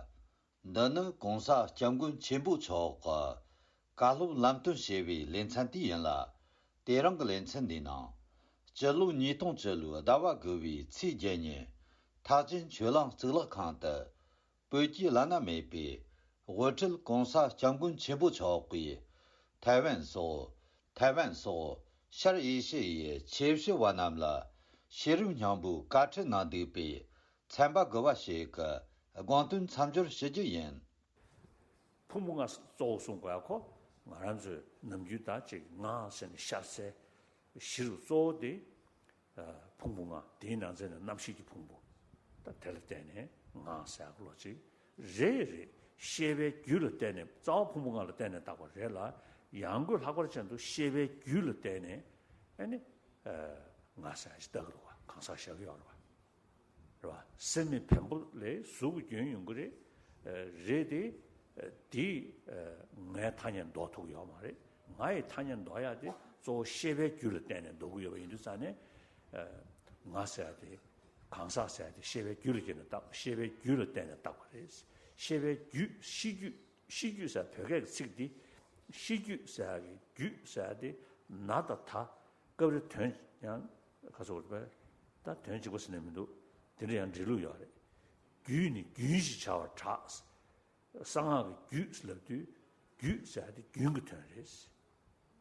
འདི་ནི་གོང་ས་སྐྱབས་མགོན་ཆེན་པོ་མཆོག་གི་བཀའ་སློབ་ལམ་སྟོན་ཞེས་པའི་ལེ་ཚན་དེ་ཡིན་ལ། དེ་རིང་གི་ལེ་ཚན་འདིའི་ནང་། སྤྱི་ལོ་ཉིས་སྟོང་བཅུ་ལོའི་ཟླ་བ་དགུ་བའི་ཚེས་བརྒྱད་ཉིན། ཐེག་ཆེན་ཆོས་གླིང་གཙུག་ལག་ཁང་དུ། བོད་ཀྱི་བླ་ན་མེད་པའི་དབུ་ཁྲིད་གོང་ས་སྐྱབས་མགོན་ཆེན་པོ་མཆོག་གིས་ཐའེ་ཝན་སོགས། ཐའེ་ཝན་སོགས་ཤར་ཨེ་ཤི་ཡའི་ཆོས་ཞུ་བ་རྣམས་ལ་ཤེས་རིག་སྙིང་པོའི་བཀའ་ཁྲིད་གནང་འདུག་པའི་ཚན་པ་དགུ་པ་ཞིག་གི་དགོངས་དོན་མཚམས་སྦྱོར་ཞུ་རྒྱུ་ཡིན། ཕུང་པོ་ལྔ་གཙོ་བོ་གསུངས་པ་ཡ་ཁོ་ང་རང་ཚོའི་ནམ་རྒྱུན་ད་ཅིག་ངག་ཟེར་ནས་ཤར་ཚད་གཞི་རུ་གཙོ་བོ་དེ། ཕུང་པོ་ལྔ་དེའི་ནང་ཚན་ནི་རྣམ་ཤེས་ཀྱི་ཕུང་པོ། ད་དེ་ལ་བརྟེན་ནས་ངག་ཟེར་ཡག་ལོ་ཅིག་རེད་རེད། ཤེས་པའི་རྒྱུད་ལ་བརྟེན་ནས་རྩ་བ་ཕུང་པོ་ལྔ་ལ་བརྟེན་ནས་བཏགས་པ་རེད་ལ། ཡང་སྒོས་ལྷག་པར་ཅན་དུ་ཤེས་པའི་རྒྱུད་ལ་བརྟེན་ནས་ཨ་ནི་ངག་ཟེར་ཡག་ཅིག་བཏགས་ཀྱི་འདུག་བ། གང་ཟག་བཞག་གི་ཡོད་རེད་བ། རེད་བ། སེམས་མེད་བེམ་པོ་ལས་གཟུགས་ཀྱི་རྒྱུན་ཡོང་གི་རེད། རེད་དེ། དེ་ངས་ཐ་སྙད་འདོགས་ཐུབ་ཀྱི་ཡོད་མ་རེད། ང་ཡི་ཐ་སྙད་འདོགས་ཡག་དེ་གཙོ་བོ་ཤེས་པའི་རྒྱུད་ལ་བརྟེན་ནས་འདོགས་ཀྱི་ཡོད་པ་ཡིན་དུས་ཙང་ནས། ང་ཟེར་ཡག་དེ་གང་ཟག་ཟེར་ཡག་དེ་ཤེས་པའི་རྒྱུད་ལ་བརྟེན་ནས་བཏགས། ཤེས་པའི་རྒྱུད་ལ་བརྟེན་ནས་བཏགས་པ་རེད། ཤེས་པའི་རྒྱུད། ཤེས་རྒྱུད། ཤེས་རྒྱུད་ཟེར་བོད་སྐད་ཀྱི་ཚིག་འདི། ཤེས་རྒྱུད་ཟེར་ཡག་གི་རྒྱུད་ཟེར་ཡག་དེ་ན་དང་ད། སྐབས་རེ་དོན་ཡང་ག་ཚོད་རེད་པས། ད་དོན་གཅིག་པ་ཟེར་ནས་མི་འདུག་དེ་འདྲ་ཡང་འབྲི་ལུགས་ཡོད་རེད། རྒྱུད་ནི་རྒྱུན་ཞེས་བྱ་བར་གྲགས། གསང་སྔགས་ཀྱི་རྒྱུད་ལབ་དུས་རྒྱུད་ཟེར་དེ་རྒྱུན་གྱི་དོན་རེད།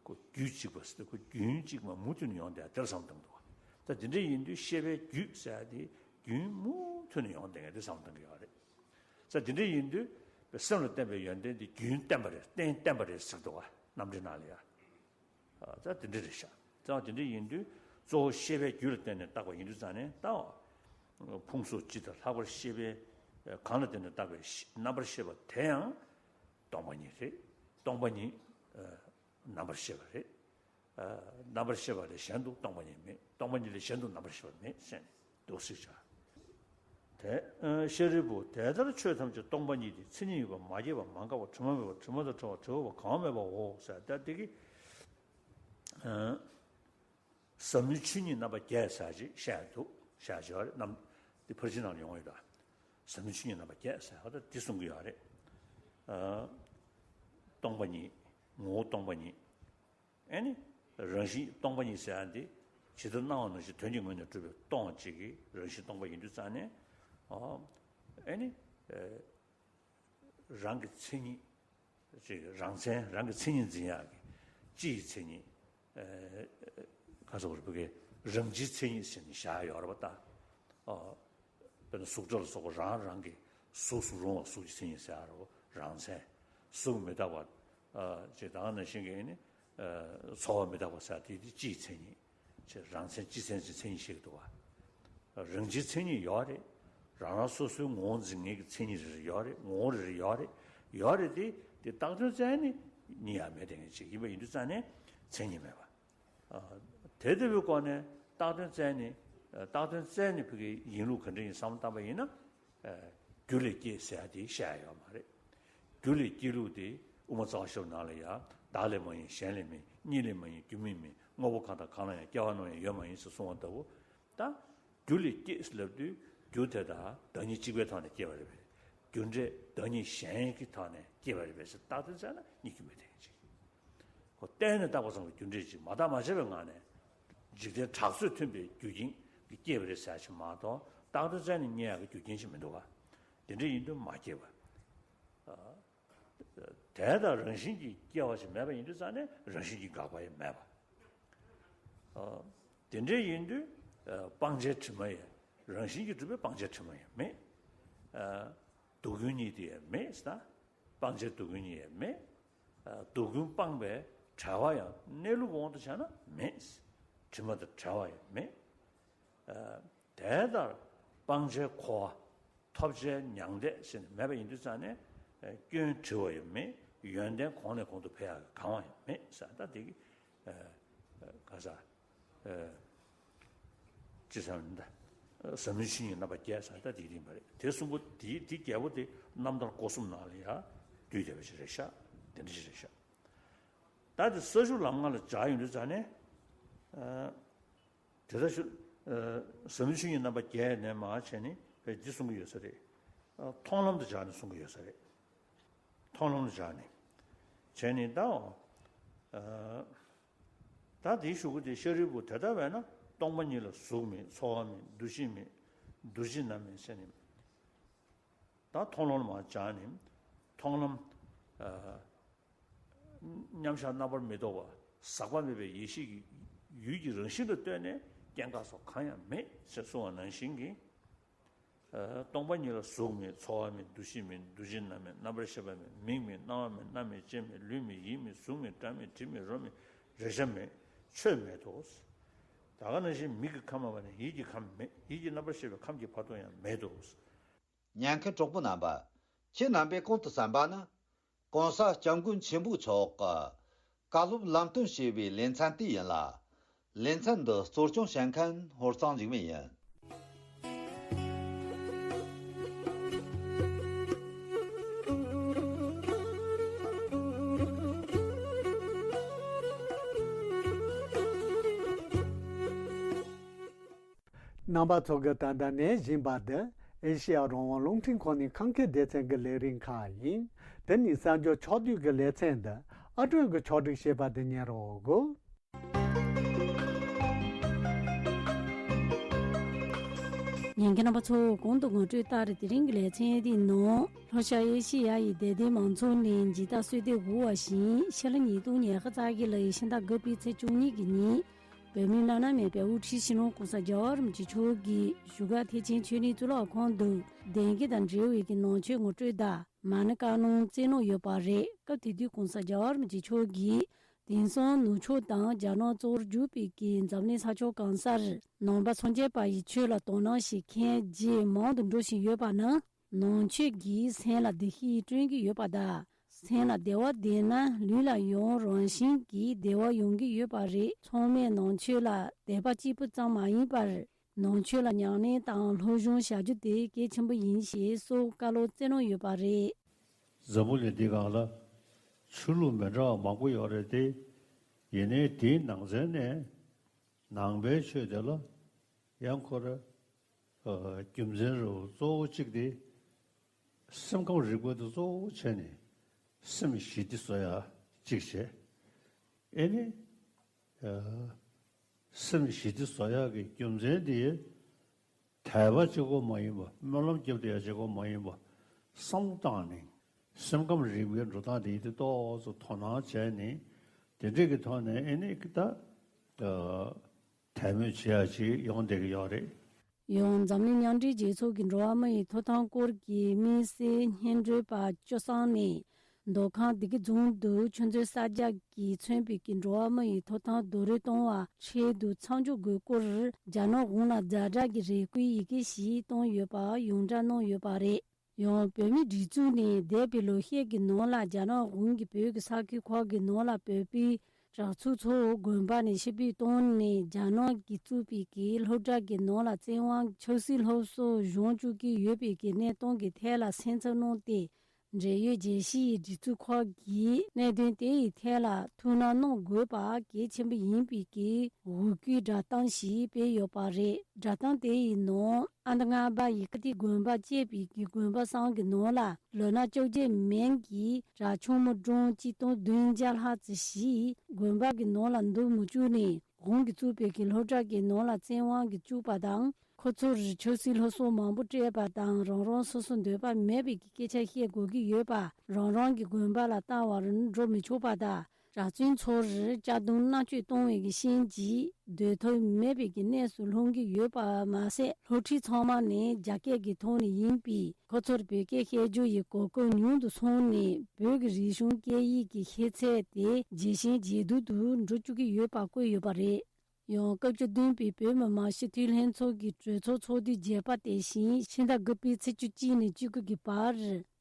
ཁོ་རྒྱུད་གཅིག་པ་ཟེར་དུས་ཁོ་རྒྱུན་གཅིག་མ་མུ་མཐུད་ནས་ཡོང་བསྡད་དེར་བསམ་བཏང་འདུག་ད་དེ་འདྲ་ཡིན་དུས་ཤེས་པའི་རྒྱུད་ཟེར་དེ་རྒྱུན་མུ་མཐུད་ནས་ཡོང་བསྡད་མཁན་དེ་བསམ་བཏང་གི་ཡོད་རེད། ས་དེ་འདྲ་ཡིན་དུས་སེམས་ལ་བརྟེན་པའི་ཡོན་ཏན་དེ་རྒྱུན་བརྟེན་པ་རེད། རྟེན་བརྟེན་པ་རེད་ཟེར་འདུག་བ། རྣམ་འགྲེལ་ནང་ལ་ཡ། ད་དེ་འདྲ་རེད་ཤག་ད་དེ་འདྲ་ཡིན་དུས་གཙོ་བོ་ཤེས་པའི་རྒྱུད་ལ་བརྟེན་ནས་བཏགས་པ་ཡིན་དུས་ཙང་ནས་ད། ཕུང་གཟུགས་སྤྱི་དང་ལྷག་པར་ཤེས་པའི་གང་ལ་བརྟེན་ནས་བཏགས་པའི་རྣམ་པར་ཤེས་པ་དེ་ཡང་སྟོང་པ་ཉིད་རེད། སྟོང་པ་ཉིད་རྣམ་པར་ཤེས་པ་རེད། རྣམ་པར་ཤེས་པ་ལས་གཞན་དུ་སྟོང་པ་ཉིད་མེད། སྟོང་པ་ཉིད་ལས་གཞན་དུ་རྣམ་པར་ཤེས་པ་མེད་ཟེར་ནས་འདུག་སྲིད་བྱ། དེ། ཤཱ་རིའི་བུ། དེ་ལྟར་ཆོས་ཐམས་ཅད་སྟོང་པ་ཉིད་དེ། མཚན་ཉིད་ཡོད་པ། མ་སྐྱེས་པ། མ་འགགས་པ། དྲི་མ་མེད་པ། དྲི་མ་དང་བྲལ་བ། བྲི་བ་གང་མེད་པའོ་ཟེར། ད་དེ་གི་ཟབ་མོའི་ཆོས་ཉིད་རྣམ་པ་བརྒྱད་ཟེར་ཅིག་བཤད་འདུག་བཤད་ཅིག་ཡོད་རེད། རྣམ་དེ་ཕར་ཕྱིན་ནང་ལ་ཡོང་ཡོད་ད། ཟབ་མོའི་ཆོས་ཉིད་རྣམ་པ་བརྒྱད་ཟེར་ཧ་ད་དེ་གསུང་གི་ཡོད་རེད། སྟོང་པ་ཉིད། ངོ་བོ་སྟོང་པ་ཉིད། ཨེ་ནི། རང་བཞིན་སྟོང་པ་ཉིད་ཟེར་ཡ་འདི། ཇི་ལྟར་སྣང་བ་ནང་བཞིན་དོན་གྱི་ངོས་ནས་གྲུབ་པའི་སྟོང་གཅིག་གི་རང་བཞིན་སྟོང་པ་ཡིན་དུས་ཙང་ནས། ཨོ། ཨེ་ནི། ཨེ། རང་གི་མཚན་ཉིད། ཅིག་རང་མཚན། རང་གི་མཚན་ཉིད་འཛིན་ཡག་གི་སྤྱི་ཡི་མཚན་ཉིད། ཨེ། ག་ཟེར་བ་རེད། བོད་སྐད་རང་སྤྱིའི་མཚན་ཉིད་ཟེར་ནས་བཞག་ཡོད་རེད་པ་ད། ཨོ། དཔེར་ན་གཟུགས་སྒྲ་ལ་སོགས་པ་རང་རང་གི་གཟུགས་སུ་རུང་བ་གཟུགས་ཀྱི་མཚན་ཉིད་ཟེར་ཡ་རོ། རང་མཚན། གཟུགས་མི་རྟག་པ། ཅེས་དང་ནང་བཞིན་གྱི་ནི། ཚོར་བ་མི་རྟག་པ་ཟེར་དེ་དེ་སྤྱིའི་མཚན་ཉིད། ཅེས་རང་མཚན་སྤྱི་མཚན་ཅེས་མཚན་ཉིད་བཤད་ཀྱི་འདུག་བ། རང་སྤྱིའི་མཚན་ཉིད་ཡོད་རེད། རང་རང་སོ་སོའི་ངོ་བོ་འཛིན་མཁན་གྱི་མཚན་ཉིད་རེ་རེ་ཡོད་རེད། ངོ་བོ་རེ་རེ་ཡོད་རེད། ཡོད་རེད་དེ་དེ་བཏགས་དོན་བཙལ་ནས་གཉིས་ཡང་མེད་དེ་ངེས་ཅིག་ཡིན་པ་ཡིན་དུས་ཙང་ནས་མཚན་ཉིད་མེད་པ། དེ་ལྟ་བུའི་སྒོ་ནས་བཏགས་དོན་བཙལ་ནས། བཏགས་དོན་བཙལ་ནས་བོད་ཀྱི་ཡིན་ལུགས་ག་འདྲ་ཡིན་བསམ་བློ་བཏང་པ་ཡིན་ན། རྒྱུ་ལས་སྐྱེས་ཟེར་ཡ་དེ་བཤད་ཡ་ཡོད་མ་རེད། རྒྱུ་ལས་སྐྱེས་ལུགས་དེ་དབུ་མ་རྩ་བ་ཤེས་རབ་ནང་ལ་ཡ། བདག་ལས་མ་ཡིན་གཞན་ལས་མིན། གཉིས་ལས་མ་ཡིན་རྒྱུ་མེད་མིན། དངོས་པོ་གང་དང་གང་ལ་ཡང་། སྐྱེ་བ་རྣམས་ཡང་ཡོད་མ་ཡིན་ཟེར་གསུངས་པ་ལྟ་བུ། ད། རྒྱུ་ལས་སྐྱེས་ལབ་དུས་རྒྱུ་དེ་དང་བདག་ཉིད་གཅིག་པའི་ཐོག་ནས་སྐྱེས་པ་རེད་པས། རྒྱུ་འབྲས་བདག་ཉིད་གཞན་གྱི་ཐོག་ནས་སྐྱེས་པ་རེད་པས་ཟེར་བཏགས་དོན་བཙལ་ན་གཉིས་ཀྱི་མི་ལྡན་ཅིག་ཁོ་བརྟེན་ནས་བཏགས་པ་ཙམ་གྱི་རྒྱུ་འབྲས་ཅིག་མ་བརྟགས་མ་དཔྱད་པའི་ངང་ནས། འཇིག་རྟེན་གྲགས་ཚོད་མཐུན་པའི་རྒྱུ་རྐྱེན་གྱིས་སྐྱེས་པ་རེད་ཟེར་ཡ་ཅིག་མ་གཏོགས། རྟག་ཏུ་བཙལ་ནས་རྙེད་ཡག་གི་རྒྱུ་རྐྱེན་ཅིག་མི་འདུག་ག། དེ་འདྲ་ཡིན་དུས་མ་སྐྱེས་པ། དེ་ལྟར་རང་བཞིན་གྱིས་སྐྱེ་བ་ཞིག་མེད་པ་ཡིན་དུས་ཙང་ནས་རང་བཞིན་གྱིས་འགག་པ་ཡང་མེད་པ། དེ་འདྲ་ཡིན་དུས་སྤང་བྱའི་དྲི་མ་ཡང་རང་བཞིན་གྱིས་གྲུབ་པའི་སྤང་བྱའི་དྲི་མ་ཡང་མེད། སྡུག་ཀུན་གཉིས་དེ་ཡང་མེད་ཟེར་ན། སྤང་བྱའི་སྡུག་ཀུན་གཉིས་ཡང་མེད། སྡུག་ཀུན་སྤངས་པའི་བྲལ་བ་ཡང་གནས་ལུགས་དབང་དུ་བྱས་ན་མེད། དྲི་མ་དང་བྲལ་བ་ཡང་མེད། དེ་ལྟར་སྤང་བྱའི་གོ་བ། ཐོབ་བྱའི་མྱང་འདས་ཟེར་ནས་མེད་པ་ཡིན་དུས་ཙང་ནས། སྐྱོན་བྲི་བ་ཡང་མེད། ཡོན་ཏན་གོང་ནས་གོང་དུ་འཕེལ་ཡག་གི་གང་བ་ཡང་མེད་ཟེར། ད་དེ་གི་ག་ས་ཅི་ཟེར་ན། ཟབ་མོའི་ཆོས་ཉིད་རྣམ་པ་བརྒྱད་ཟེར། ད་དེ་རིམ་པ་རེད། དེ་གསུམ་པོ་དེ་དེ་བརྒྱད་པོ་དེ་རྣམ་ཐར་སྒོ་གསུམ་ནང་ལ་ཡང་འདུས་བསྡད་པ་ཞིག་རེད་ཤག། དེ་འདྲ་ཞིག་རེད་ཤག། ད་དེ་ས་བཅུ་ལམ་ལྔ་ལ་སྦྱར་ཡོང་དུས་ཙང་ནས། དེ་ལྟར་ཞུ། ཟབ་མོའི་ཆོས་ཉིད་རྣམ་པ་བརྒྱད་ནས་མར་བྱས་ནས་བས་འདི་གསུང་གི་ཡོད་ས་རེད། མཐོང་ལམ་དུ་སྦྱར་ནས་གསུང་གི་ཡོད་ས་རེད། མཐོང་ལམ་དུ་སྦྱར་ནས་བྱས་ནས་ད། ད་དེའི་གཞུག་གུ་དེ་ཤཱ་རིའི་བུ། དེ་ལྟ་བས་ན་སྟོང་པ་ཉིད་ལ་གཟུགས་མེད། ཚོར་བ་མེད། འདུ་ཤེས་མེད། འདུ་བྱེད་རྣམས་མེད་ཟེར་ནས། ད་མཐོང་ལམ་ལ་མར་སྦྱར་ནས་མཐོང་ལམ། མཉམ་གཞག་རྣམ་པར་མི་རྟོག་པ། ཟག་པ་མེད་པའི་ཡེ་ཤེས་ཀྱི་ཡུལ་གྱི་རང་བཞིན་ལ་ལྟོས་ནས་སྐྱེ་འགག་སོགས་གང་ཡང་མེད་ཅེས་གསུངས་པ་ནང་བཞིན་གྱི། སྟོང་པ་ཉིད་ལ་གཟུགས་མེད། ཚོར་བ་མེད། འདུ་ཤེས་མེད། འདུ་བྱེད་རྣམས་མེད། རྣམ་པར་ཤེས་པ་མེད། མིག་མེད། རྣ་བ་མེད། སྣ་མེད། ལྕེ་མེད། ལུས་མེད། ཡིད་མེད། གཟུགས་མེད། སྒྲ་མེད། དྲི་མེད། རོ་མེད། རེག་བྱ་མེད། ཆོས་མེད་དོ། ད་ག་ནང་བཞིན་མིག་གི་ཁམས་མ་པ་ནས་ཡིད་ཀྱི་ཁམས་མེད། ཡིད་ཀྱི་རྣམ་པར་ཤེས་པའི་ཁམས་ཀྱི་བར་དུ་ཡང་མེད་དོ། ཉན་མཁན་གྲོགས་པོ་རྣམ་པ། ཁྱེད་རྣམ་པས་གོང་དུ་གསན་པ་ནི། ༸གོང་ས་༸སྐྱབས་མགོན་ཆེན་པོ་མཆོག་གིས་བཀའ་སློབ་ལམ་སྟོན་བྱས་པའི་ལེ་ཚན་དེ་ཡིན་ལ། ལེ་ཚན་འདི་གཙོ་སྐྱོང་བྱེད་མཁན་ཧོར་གཙང་འཇིགས་མེད་ཡིན། རྣམ་པ་ཚོ་གིས་ད་ལྟ་ཉན་བཞིན་པ་འདི་ཨེ་ཤེ་ཡ་རང་དབང་རླུང་འཕྲིན་ཁང་ནས་ཁམས་སྐད་སྡེ་ཚན་གྱི་ལས་རིམ་ཁག་ཡིན། དེ་ནས་གསར་འགྱུར་ཕྱོགས་བསྡུས་ཀྱི་ལེ་ཚན་འདི་ཨ་སྤྲོས་ཀྱིས་ཕྱོགས་སྒྲིག་བྱས་པ་དེ་ཉན་རོགས་གོ། ཉན་མཁན་རྣམ་པ་ཚོ། གོང་དུ་ངོ་སྤྲོད་ལྟར་དེ་རིང་གི་ལེ་ཚན་འདིའི་ནང་ལྷོ་ཤར་ཨེ་ཤེ་ཡ་ཡི་དད་ལྡན་མང་ཚོགས་ནས་མཇལ་དར་གསོལ་འདེབས་འོས་པ་བཞིན་ཕྱི་ལོ་ཉིས་སྟོང་ཉི་ཤུ་རྩ་བཞི་ལོའི་ཕྱི་ཟླ་དགུ་པའི་ཚེས་བཅུ་གཉིས་ཀྱི་ཉིན། བོད་མིའི་བླ་ན་མེད་པའི་དབུ་ཁྲིད་སྤྱི་ནོར་༸གོང་ས་༸རྒྱལ་བ་རིན་པོ་ཆེ་མཆོག་གིས་བཞུགས་སྒར་ཐེག་ཆེན་ཆོས་གླིང་གཙུག་ལག་ཁང་དུ་བདེན་དགེ་དང་འབྲེལ་བའི་གི་ནང་ཆོས་ངོ་སྤྲོད་དང་མ་ཎི་བཀའ་གནང་སྩལ་གནང་ཡོད་པ་རེད། སྐབས་དེ་དུས་༸གོང་ས་༸རྒྱལ་བ་རིན་པོ་ཆེ་མཆོག་གིས་དེང་སང་ནུབ་ཕྱོགས་དང་རྒྱ་ནག་གཙོ་བོར་གྱུར་པའི་གི་འཛམ་གླིང་ས་ཕྱོགས་གང་སར་ནང་པ་སངས་རྒྱས་པ་ཡི་ཆོས་ལ་དོ་སྣང་བྱེད་མཁན་བརྗེ་མང་དུ་འགྲོ་བཞིན་ཡོད་པ་ནི། ནང་ཆོས་ཀྱིས་སེམས་ལ་བདེ་སྐྱིད་སྐྲུན་གྱི་ཡོད་པ་དང་། སེམས་ལ་བདེ་བ་ལྡན་ན་ལུས་ལ་ཡང་རང་བཞིན་གྱིས་བདེ་བ་ཡོང་གི་ཡོད་པ་རེད། ཚང་མས་ནང་ཆོས་ལ་དད་པ་གཅིག་པུ་ཙམ་མ་ཡིན་པར། ནང་ཆོས་ལ་ཉམས་ལེན་དང་སློབ་སྦྱོང་བྱ་རྒྱུ་དེ་གལ་ཆེན་པོ་ཡིན་ཞེས་སོགས་བཀའ་སློབ་སྩལ་གནང་ཡོད་པ་རེད། འཛམ་བུ་གླིང་འདི་སྒང་ལ་ཆོས་ལུགས་མི་འདྲ་བ་མང་པོ་ཡོད་རེད་དེ། ཡིན་ནའི་དེའི་ནང་ཚན་ནས་ནང་པའི་ཆོས་དེ་ལ་ཡང་ཁོ་ར་ཨ་རྒྱུ་མཚན་རུ་གཙོ་བོ་གཅིག་དེ། སེམས་ཁམས་རིག་པ་དེ་གཙོ་བོ་བྱས་ནས་སེམས་ཞི་བདེ་བཟོ་ཡ་གཅིག་བྱས། ཨེ་ནི། ཨ་སེམས་ཞི་བདེ་བཟོ་ཡག་གི་རྒྱུ་མཚན་དེ་དད་པ་གཅིག་པོ་མ་ཡིན་པ། སྨོན་ལམ་རྒྱབ་བསྡད་ཡག་གཅིག་པོ་མ་ཡིན་པ། བསམ་བློ་བཏང་ནས་སེམས་ཁམས་རིག་པའི་འགྲོ་སྟངས་དེ་ཡིན་དེ་ཏོག་ཙམ་དོ་སྣང་བྱས་ནས། དེ་འདྲས་ཀྱི་ཐོག་ནས་ཨེ་ནི་ད་ཨ་དད་མོས་བྱེད་ཡག་ཅིག་ཡོང་བསྡད་ཀྱི་ཡོད་རེད། ཡང་འཛམ་གླིང་མཉམ་འབྲེལ་རྒྱལ་ཚོགས་ཀྱི་འགྲོ་བ་མི་ཡི་ཐོབ་ཐང་སྐོར་གྱི་དམིགས་བསལ་སྙན་སྒྲོན་པ་བཅུ་གསུམ་ནས། མདོ་ཁམས་བདེ་སྐྱིད་རྫོང་དུ་ཆུ་མཛོད་གསར་རྒྱག་གིས་མཚོན་པའི་གི་འགྲོ་བ་མི་ཡི་ཐོབ་ཐང་རྡོག་རོལ་གཏོང་བ་འཕྲལ་དུ་མཚམས་འཇོག་དགོས་སྐོར་རྒྱ་ནག་གཞུང་ལ་ཛ་དྲག་གི་རེ་སྐུལ་ཡི་གེ་ཞིག་བཏང་ཡོད་པ་ཡོངས་བསྒྲགས་གནང་ཡོད་པ་རེད། ཡང་བོད་མིའི་སྒྲིག་འཛུགས་ནས་འདས་པའི་ལོ་ཤས་ཀྱི་ནང་ལ་རྒྱ་ནག་གཞུང་གིས་བོད་ཀྱི་ས་ཁུལ་ཁག་གི་ནང་ལ་བོད་པའི་གྲྭ་ཚང་ཚོ་དགོན་པ་ནས་ཕྱིར་འབུད་བཏང་ནས། རྒྱ་ནག་གིས་བཙུགས་པའི་གི་སློབ་གྲྭ་གི་ནང་ལ་བཙན་དབང་ཆབ་སྲིད་སློབ་གསོ་སྦྱོང་བཅུག་གི་ཡོད་པའི་གི་གནས་སྟངས་ཀྱི་ཐད་ལ་སེམས་འཚབ་གནང་སྟེ། འབྲེལ་ཡོད་རྒྱལ་སྤྱིའི་སྒྲིག་འཛུགས་ཁག་གིས་གནད་དོན་དེ་ཡི་ཐད་ལ་ཐུགས་སྣང་གནང་དགོས་པ་གལ་ཆེན་པོ་ཡིན་པའི་གི་འབོད་སྐུལ་བསྒྲགས་གཏམ་ཞིག་སྤེལ་ཡོད་པ་རེད། བསྒྲགས་གཏམ་དེ་ཡི་ནང་ཨ་མདོ་རྔ་པ་ཡི་ཀིརྟི་དགོན་པ་བཅས་པའི་གི་དགོན་པ་གསུམ་གྱི་ནང་ལ་ལོ་ན་བཅོ་བརྒྱད་མན་གྱི་གྲྭ་ཆུང་མ་སྒྲུང་གཅིག་སྟོང་བདུན་བརྒྱ་ལྷག་ཙམ་ཞིག་དགོན་པ་གི་ནང་ལ་འདུག་མི་བཅུག་ནས། གོང་གིས་བཙུགས་པའི་གི་སློབ་གྲྭ་གི་ནང་ལ་བཙན་དབང་གིས་བཅུག་པ་དང་། ཁོ་ཚོར་ཆབ་སྲིད་སློབ་གསོ་མང་པོ་སྤྲད་པ་དང་། རང་རང་སོ་སོ་འདོད་པ་མེད་པའི་གི་སྐད་ཆ་བཤད་དགོས་ཀྱི་ཡོད་པ། རང་རང་གི་དགོན་པ་ལ་ལྟ་བར་འགྲོ་མི་ཆོག་པ་དང་། གྲྭ་བཙུན་ཚོར་གཅར་རྡུང་མནར་གཅོད་གཏོང་བའི་གི་རྐྱེན་གྱིས་སྡོད་ཐབས་མེད་པའི་གི་གནས་སུ་ལྷུང་གི་ཡོད་པ་མ་ཟད། སློབ་ཁྲིད་ཚང་མ་ནི་རྒྱ་སྐད་ཀྱི་ཐོག་ནས་ཡིན་པས། ཁོ་ཚོར་བོད་སྐད་བཤད་རྒྱུ་ཡི་གོ་སྐབས་ཉུང་དུ་སོང་ནས། བོད་ཀྱི་རིག་གཞུང་སྐད་ཡིག་གི་ཤེས་ཚད་དེ་ཇེ་ཞན་ཇེ་སྡུག་ཏུ་འགྲོ་བཅུག་གི་ཡོད་པ་བཀོད་ཡོད་པ་རེད། ཡང་སྐབས་བཅུ་བདུན་པའི་བོད་མི་མང་སྤྱི་འཐུས་ལྷན་ཚོགས་ཀྱི་གྲོས་ཚོགས་ཚོགས་དུས་བརྒྱད་པ་དེ་བཞིན་ཕྱི་ཟླ་དགུ་པའི་ཚེས་བཅུ་གཅིག་ནས་བཅུ་དགུ་གི་བར་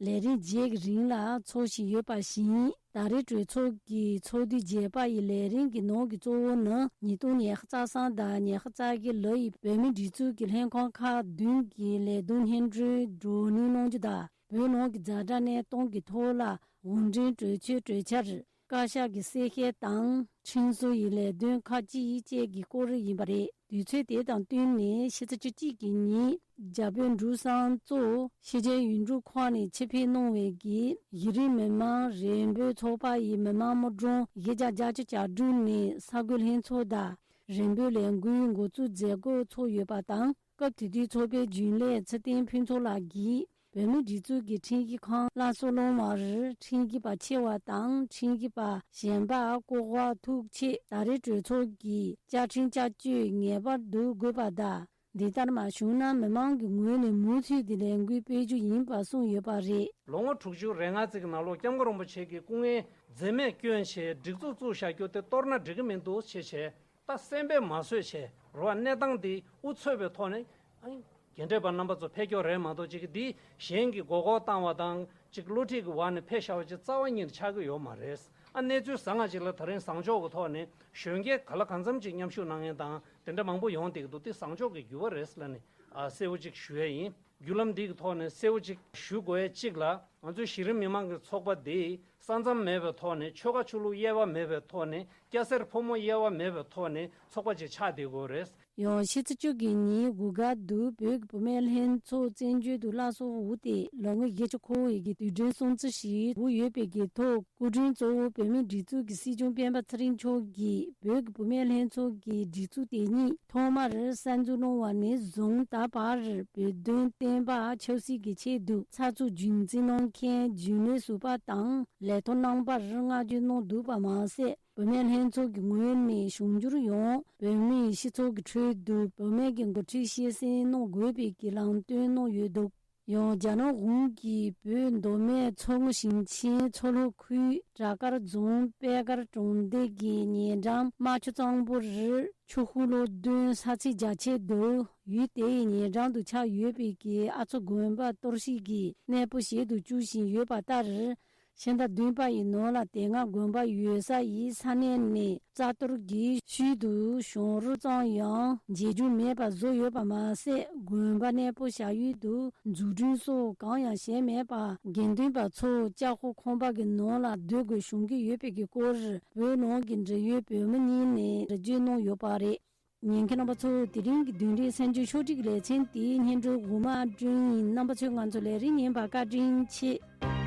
ལས་རིམ་བརྒྱད་ཀྱི་རིང་ལ་འཚོགས་བཞིན་ཡོད་པ་བཞིན། ད་རེས་གྲོས་ཚོགས་ཀྱི་ཚོགས་དུས་བརྒྱད་པ་ཡི་ལས་རིམ་གྱི་ནང་གི་གཙོ་བོ་ནི། ཉིས་སྟོང་ཉི་ཤུ་རྩ་གསུམ་དང་ཉི་ཤུ་རྩ་བརྒྱད་ལོ་ཡི་བོད་མིའི་སྒྲིག་འཛུགས་ཀྱི་ལྷན་ཁང་ཁག་བདུན་གྱི་ལས་དོན་སྙན་སྒྲོན་བགྲོ་གླེང་གནང་རྒྱུ་དང་། བོད་ནང་གི་ཛ་དྲག་གནས་སྟངས་ཀྱི་ཐོག་ལ་དབུ་འབྱེད་གྲོས་ཆོད་གྲོས་འཆར། བཀའ་ཤག་གི་གསལ་བཤད་དང་ཁྲིམས་བཟོ་ཡི་ལས་དོན་ཁག་ཅིག་བཅས་ཀྱི་སྐོར་ཡིན་པ་རེད། དུས་ཚོད་དེ་དང་བསྟུན་ནས་ཕྱི་ཚེས་བཅུ་གཅིག་གི་ཉིན་རྒྱ་བོད་འབྲུག་གསུམ་གཙོས་ཕྱི་རྒྱལ་ཡུལ་གྲུ་ཁག་ནས་ཆེད་ཕེབས་གནང་བའི་གི་གཞི་རིམ་མི་མང་རེ་འབོད་ཚོགས་པ་ཡི་མི་མང་དམག་སྒྲོམ་བཞི་བརྒྱ་བརྒྱད་ཅུ་གྱ་དྲུག་ནས་ས་འགུལ་ལྷན་ཚོགས་དང་རེ་འབོད་ལས་འགུལ་འགོ་བཙུགས་མཛད་སྒོ་ཚོགས་ཡོད་པ་དང་། སྐབས་དེ་དུས་ཚོགས་པའི་རྒྱུན་ལས་ཚེ་བརྟན་ཕུན་ཚོགས་ལགས་ཀྱིས། བོད་མིའི་སྒྲིག་འཛུགས་ཀྱི་ཁྲིམས་ཞིབ་ཁང་སླར་གསོ་གནང་བར་ཁྲིམས་ཞིབ་པ་ཆེ་བ་དང་ཁྲིམས་ཞིབ་པ་གཞན་པ་བསྐོ་བ་ཐུགས་ཆེད། ད་རེས་གྲོས་ཚོགས་ཀྱི་བཅའ་ཁྲིམས་བསྐྱར་བཅོས་ངེས་པར་དུ་དགོས་པ་དང་། འདི་ལྟར་མ་བྱུང་ན་མི་མང་གི་ངོས་ནས་མུ་མཐུད་དེ་ལས་འགུལ་སྤེལ་རྒྱུ་ཡིན་པ་གསུངས་ཡོད་པ་རེད། ལོ་ངོ་དྲུག་ཅུ་རེ་ལྔ་ཙམ་གྱི་ནང་ལོགས་སྐྱབས་མགོན་རིན་པོ་ཆེ་གིས་སྐུ་ངལ་འཛེམས་མེད་བསྐྱོན་བྱས་སྒྲིག་འཛུགས་བཙུགས་བཞག་རྒྱུ་དེ་གཏོར་ན་འགྲིག་གི་མི་འདུག་ཅེས་བྱས། ད་སེམས་པས་མ་བཟོད་བྱས་རོ། གནས་སྟངས་འདི་དབུ་ཚུགས་པའི་ཐོག་ནས། ཨ་ནི་རྒན་གྲས་པ་རྣམ་པ་ཚོ་ཕེབས་སྐྱོར་རེད་མ་གཏོགས། ཅིག་འདི་གཞན་གྱི་མགོ་སྐོར་བཏང་བ་དང་ཅིག་བསླུ་བྲིད་ཀྱི་འོག་ནས་ཕེབས་བཞག་པ་ཅིག་རྩ་བ་ཉིད་ནས་ཆགས་ཀྱི་ཡོད་མ་རེད། ཨ་གནས་ཚུལ་བཟང་ང་ཅིག་ལ་ད་རིང་བཟང་ཕྱོགས་ཀྱི་ཐོག་ནས་གཞོན་སྐྱེས་ག་ལ་གང་འཚམ་ཅིག་མཉམ་ཞུགས་གནང་མཁན་དང་དེ་འདྲ་མང་པོ་ཡོང་བསྡད་ཀྱི་འདུག་དེ་བཟང་ཕྱོགས་ཀྱི་འགྱུར་བ་རེད་ལབ་ནས། ཨ་གསལ་བོ་ཅིག་ཞུ་ཡས་ཡིན། བརྒྱུད་ལམ་འདི་གི་ཐོག་ནས་གསལ་བོ་ཅིག་ཞུ་དགོས་ཡས་གཅིག་ལ། ང་ཚོའི་གཞི་རིམ་མི་མང་གི་ཚོགས་པ་འདི་ས་མཚམས་མེད་པའི་ཐོག་ནས། ཆོལ་ཁ་ཆོས་ལུགས་དབྱེ་བ་མེད་པའི་ཐོག་ནས། སྐྱ་སེར་ཕོ་མོ་དབྱེ་བ་མེད་པའི་ཐོག་ནས་ཚོགས་པ་ཅིག་ཆགས་བསྡད་དགོས་རེད། ཡང་ཕྱི་ཚེས་བཅུ་གི་ཉིན་གུ་ག་དུ་བོད་ཀྱི་བུད་མེད་ལྷན་ཚོགས་བཙན་བྱོལ་དུ་སླར་གསོ་འོག་ཏུ་ལོ་ངོ་བརྒྱད་ཅུ་འཁོར་བའི་གི་དུས་དྲན་སྲུང་བརྩི་ཞུས་འོག་ཡོད་པའི་གི་ཐོག་སྐུ་མགྲོན་གཙོ་བོ་བོད་མིའི་སྒྲིག་འཛུགས་ཀྱི་སྲིད་སྐྱོང་སྤེན་པ་ཚེ་རིང་མཆོག་གིས་བོད་ཀྱི་བུད་མེད་ལྷན་ཚོགས་ཀྱི་སྒྲིག་འཛུགས་དེ་ཉིད་ཐོག་མར་གསར་འཛུགས་གནང་བ་ནས་བཟུང་ད་བར་བོད་དོན་བསྟན་པ་ཆབ་སྲིད་ཀྱི་ཆེད་དུ་ཚགས་ཚུད་རྒྱུན་འཛིན་གནང་མཁན་རྒྱུན་ལས་ཟུར་པ་དང་ལས་ཐོག་རྣམ་པར་བསྔགས་བརྗོད་གནང་འདུག་པ་མ་ཟད། བུད་མེད་ལྷན་ཚོགས་ཀྱི་ངོས་ནས་གཞུང་འགྱུར་ཡང་བོད་མིའི་སྤྱི་ཚོགས་ཀྱི་ཁྲོད་དུ་བུད་མེད་ཀྱི་འགོ་ཁྲིད་ཤེས་གསལ་གནང་དགོས་པའི་གི་ལམ་སྟོན་གནང་ཡོད་འདུག་ཡང་རྒྱ་ནག་གཞུང་གིས་བོད་མདོ་སྨད་མཚོ་སྔོན་ཞིང་ཆེན་མཚོ་ལྷོ་ཁུལ་བྲག་དཀར་རྫོང་དཔལ་དཀར་གྲོང་སྡེ་གི་ཉེ་འགྲམ་རྨ་ཆུ་གཙང་པོ་རི་ཆུ་ཤུར་ལོ་བདུན་ས་ཚིགས་རྒྱ་ཆེ་དུ་ཡུལ་དེའི་ཉེ་འགྲམ་དུ་ཆགས་ཡོད་པའི་གི་ཨ་མཚོ་དགོན་པ་གཏོར་བཤིག་གི་གནས་སྤོ་བྱེད་དུ་བཅུག་བཞིན་ཡོད་པ་ལྟར། ཕྱི་ཟླ་བདུན་པ་ཡི་ནང་ལ་དེ་སྔ་དགོན་པ་ཡོད་ས་ཡི་ས་གནས་ནས་རྩ་གཏོར་གྱི་ཤུལ་དུ་བྱུང་རོགས་ཙམ་ཡང་མཇལ་རྒྱུ་མེད་པ་བཟོ་ཡོད་པ་མ་ཟད། དགོན་པ་གནས་སྤོ་བྱ་ཡུལ་དུ་འཛུགས་སྐྲུན་སོགས་གང་ཡང་བྱས་མེད་པ། དགེ་འདུན་པ་ཚོ་ལྕགས་ཁོག་ཁང་པ་གི་ནང་ལ་སྡོད་དགོས་བྱུང་གི་ཡོད་པའི་གི་སྐོར་བོད་ནང་གི་འབྲེལ་ཡོད་བོད་མི་གཉིས་ནས་འགྲེལ་བརྗོད་གནང་ཡོད་པ་རེད། ཉན་མཁན་རྣམ་པ་ཚོ། དེ་རིང་གི་བདུན་ཕྲག་གསར་འགྱུར་ཕྱོགས་སྒྲིག་ལེ་ཚན་དེའི་སྙན་སྒྲོན་འོག་མ་བསྐྲུན་ཡིན། རྣམ་པ་ཚོས་ང་ཚོ་ལས་རིམ་ཉན་པར་བཀའ་དྲིན་ཆེ།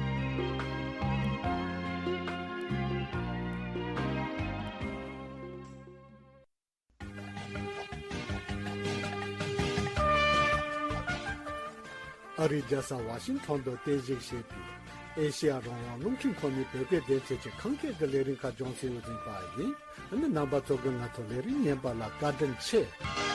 ཨ་རིའི་རྒྱལ་ས་ཝ་ཤིང་ཊོན་དུ་རྟེན་གཞི་བྱས་པའི་ཨེ་ཤེ་ཡ་རང་དབང་རླུང་འཕྲིན་ཁང་ནས་བོད་སྐད་སྡེ་ཚན་གྱི་ཁམས་སྐད་ཀྱི་ལས་རིམ་ཁག་སྦྱོང་སའི་འོས་འཛིན་པ་ཡིན། ཨ་ནི་རྣམ་པ་ཚོ་གིས་ང་ཚོ་ལས་རིམ་ཉན་པ་ལ་བཀའ་དྲིན་ཆེ།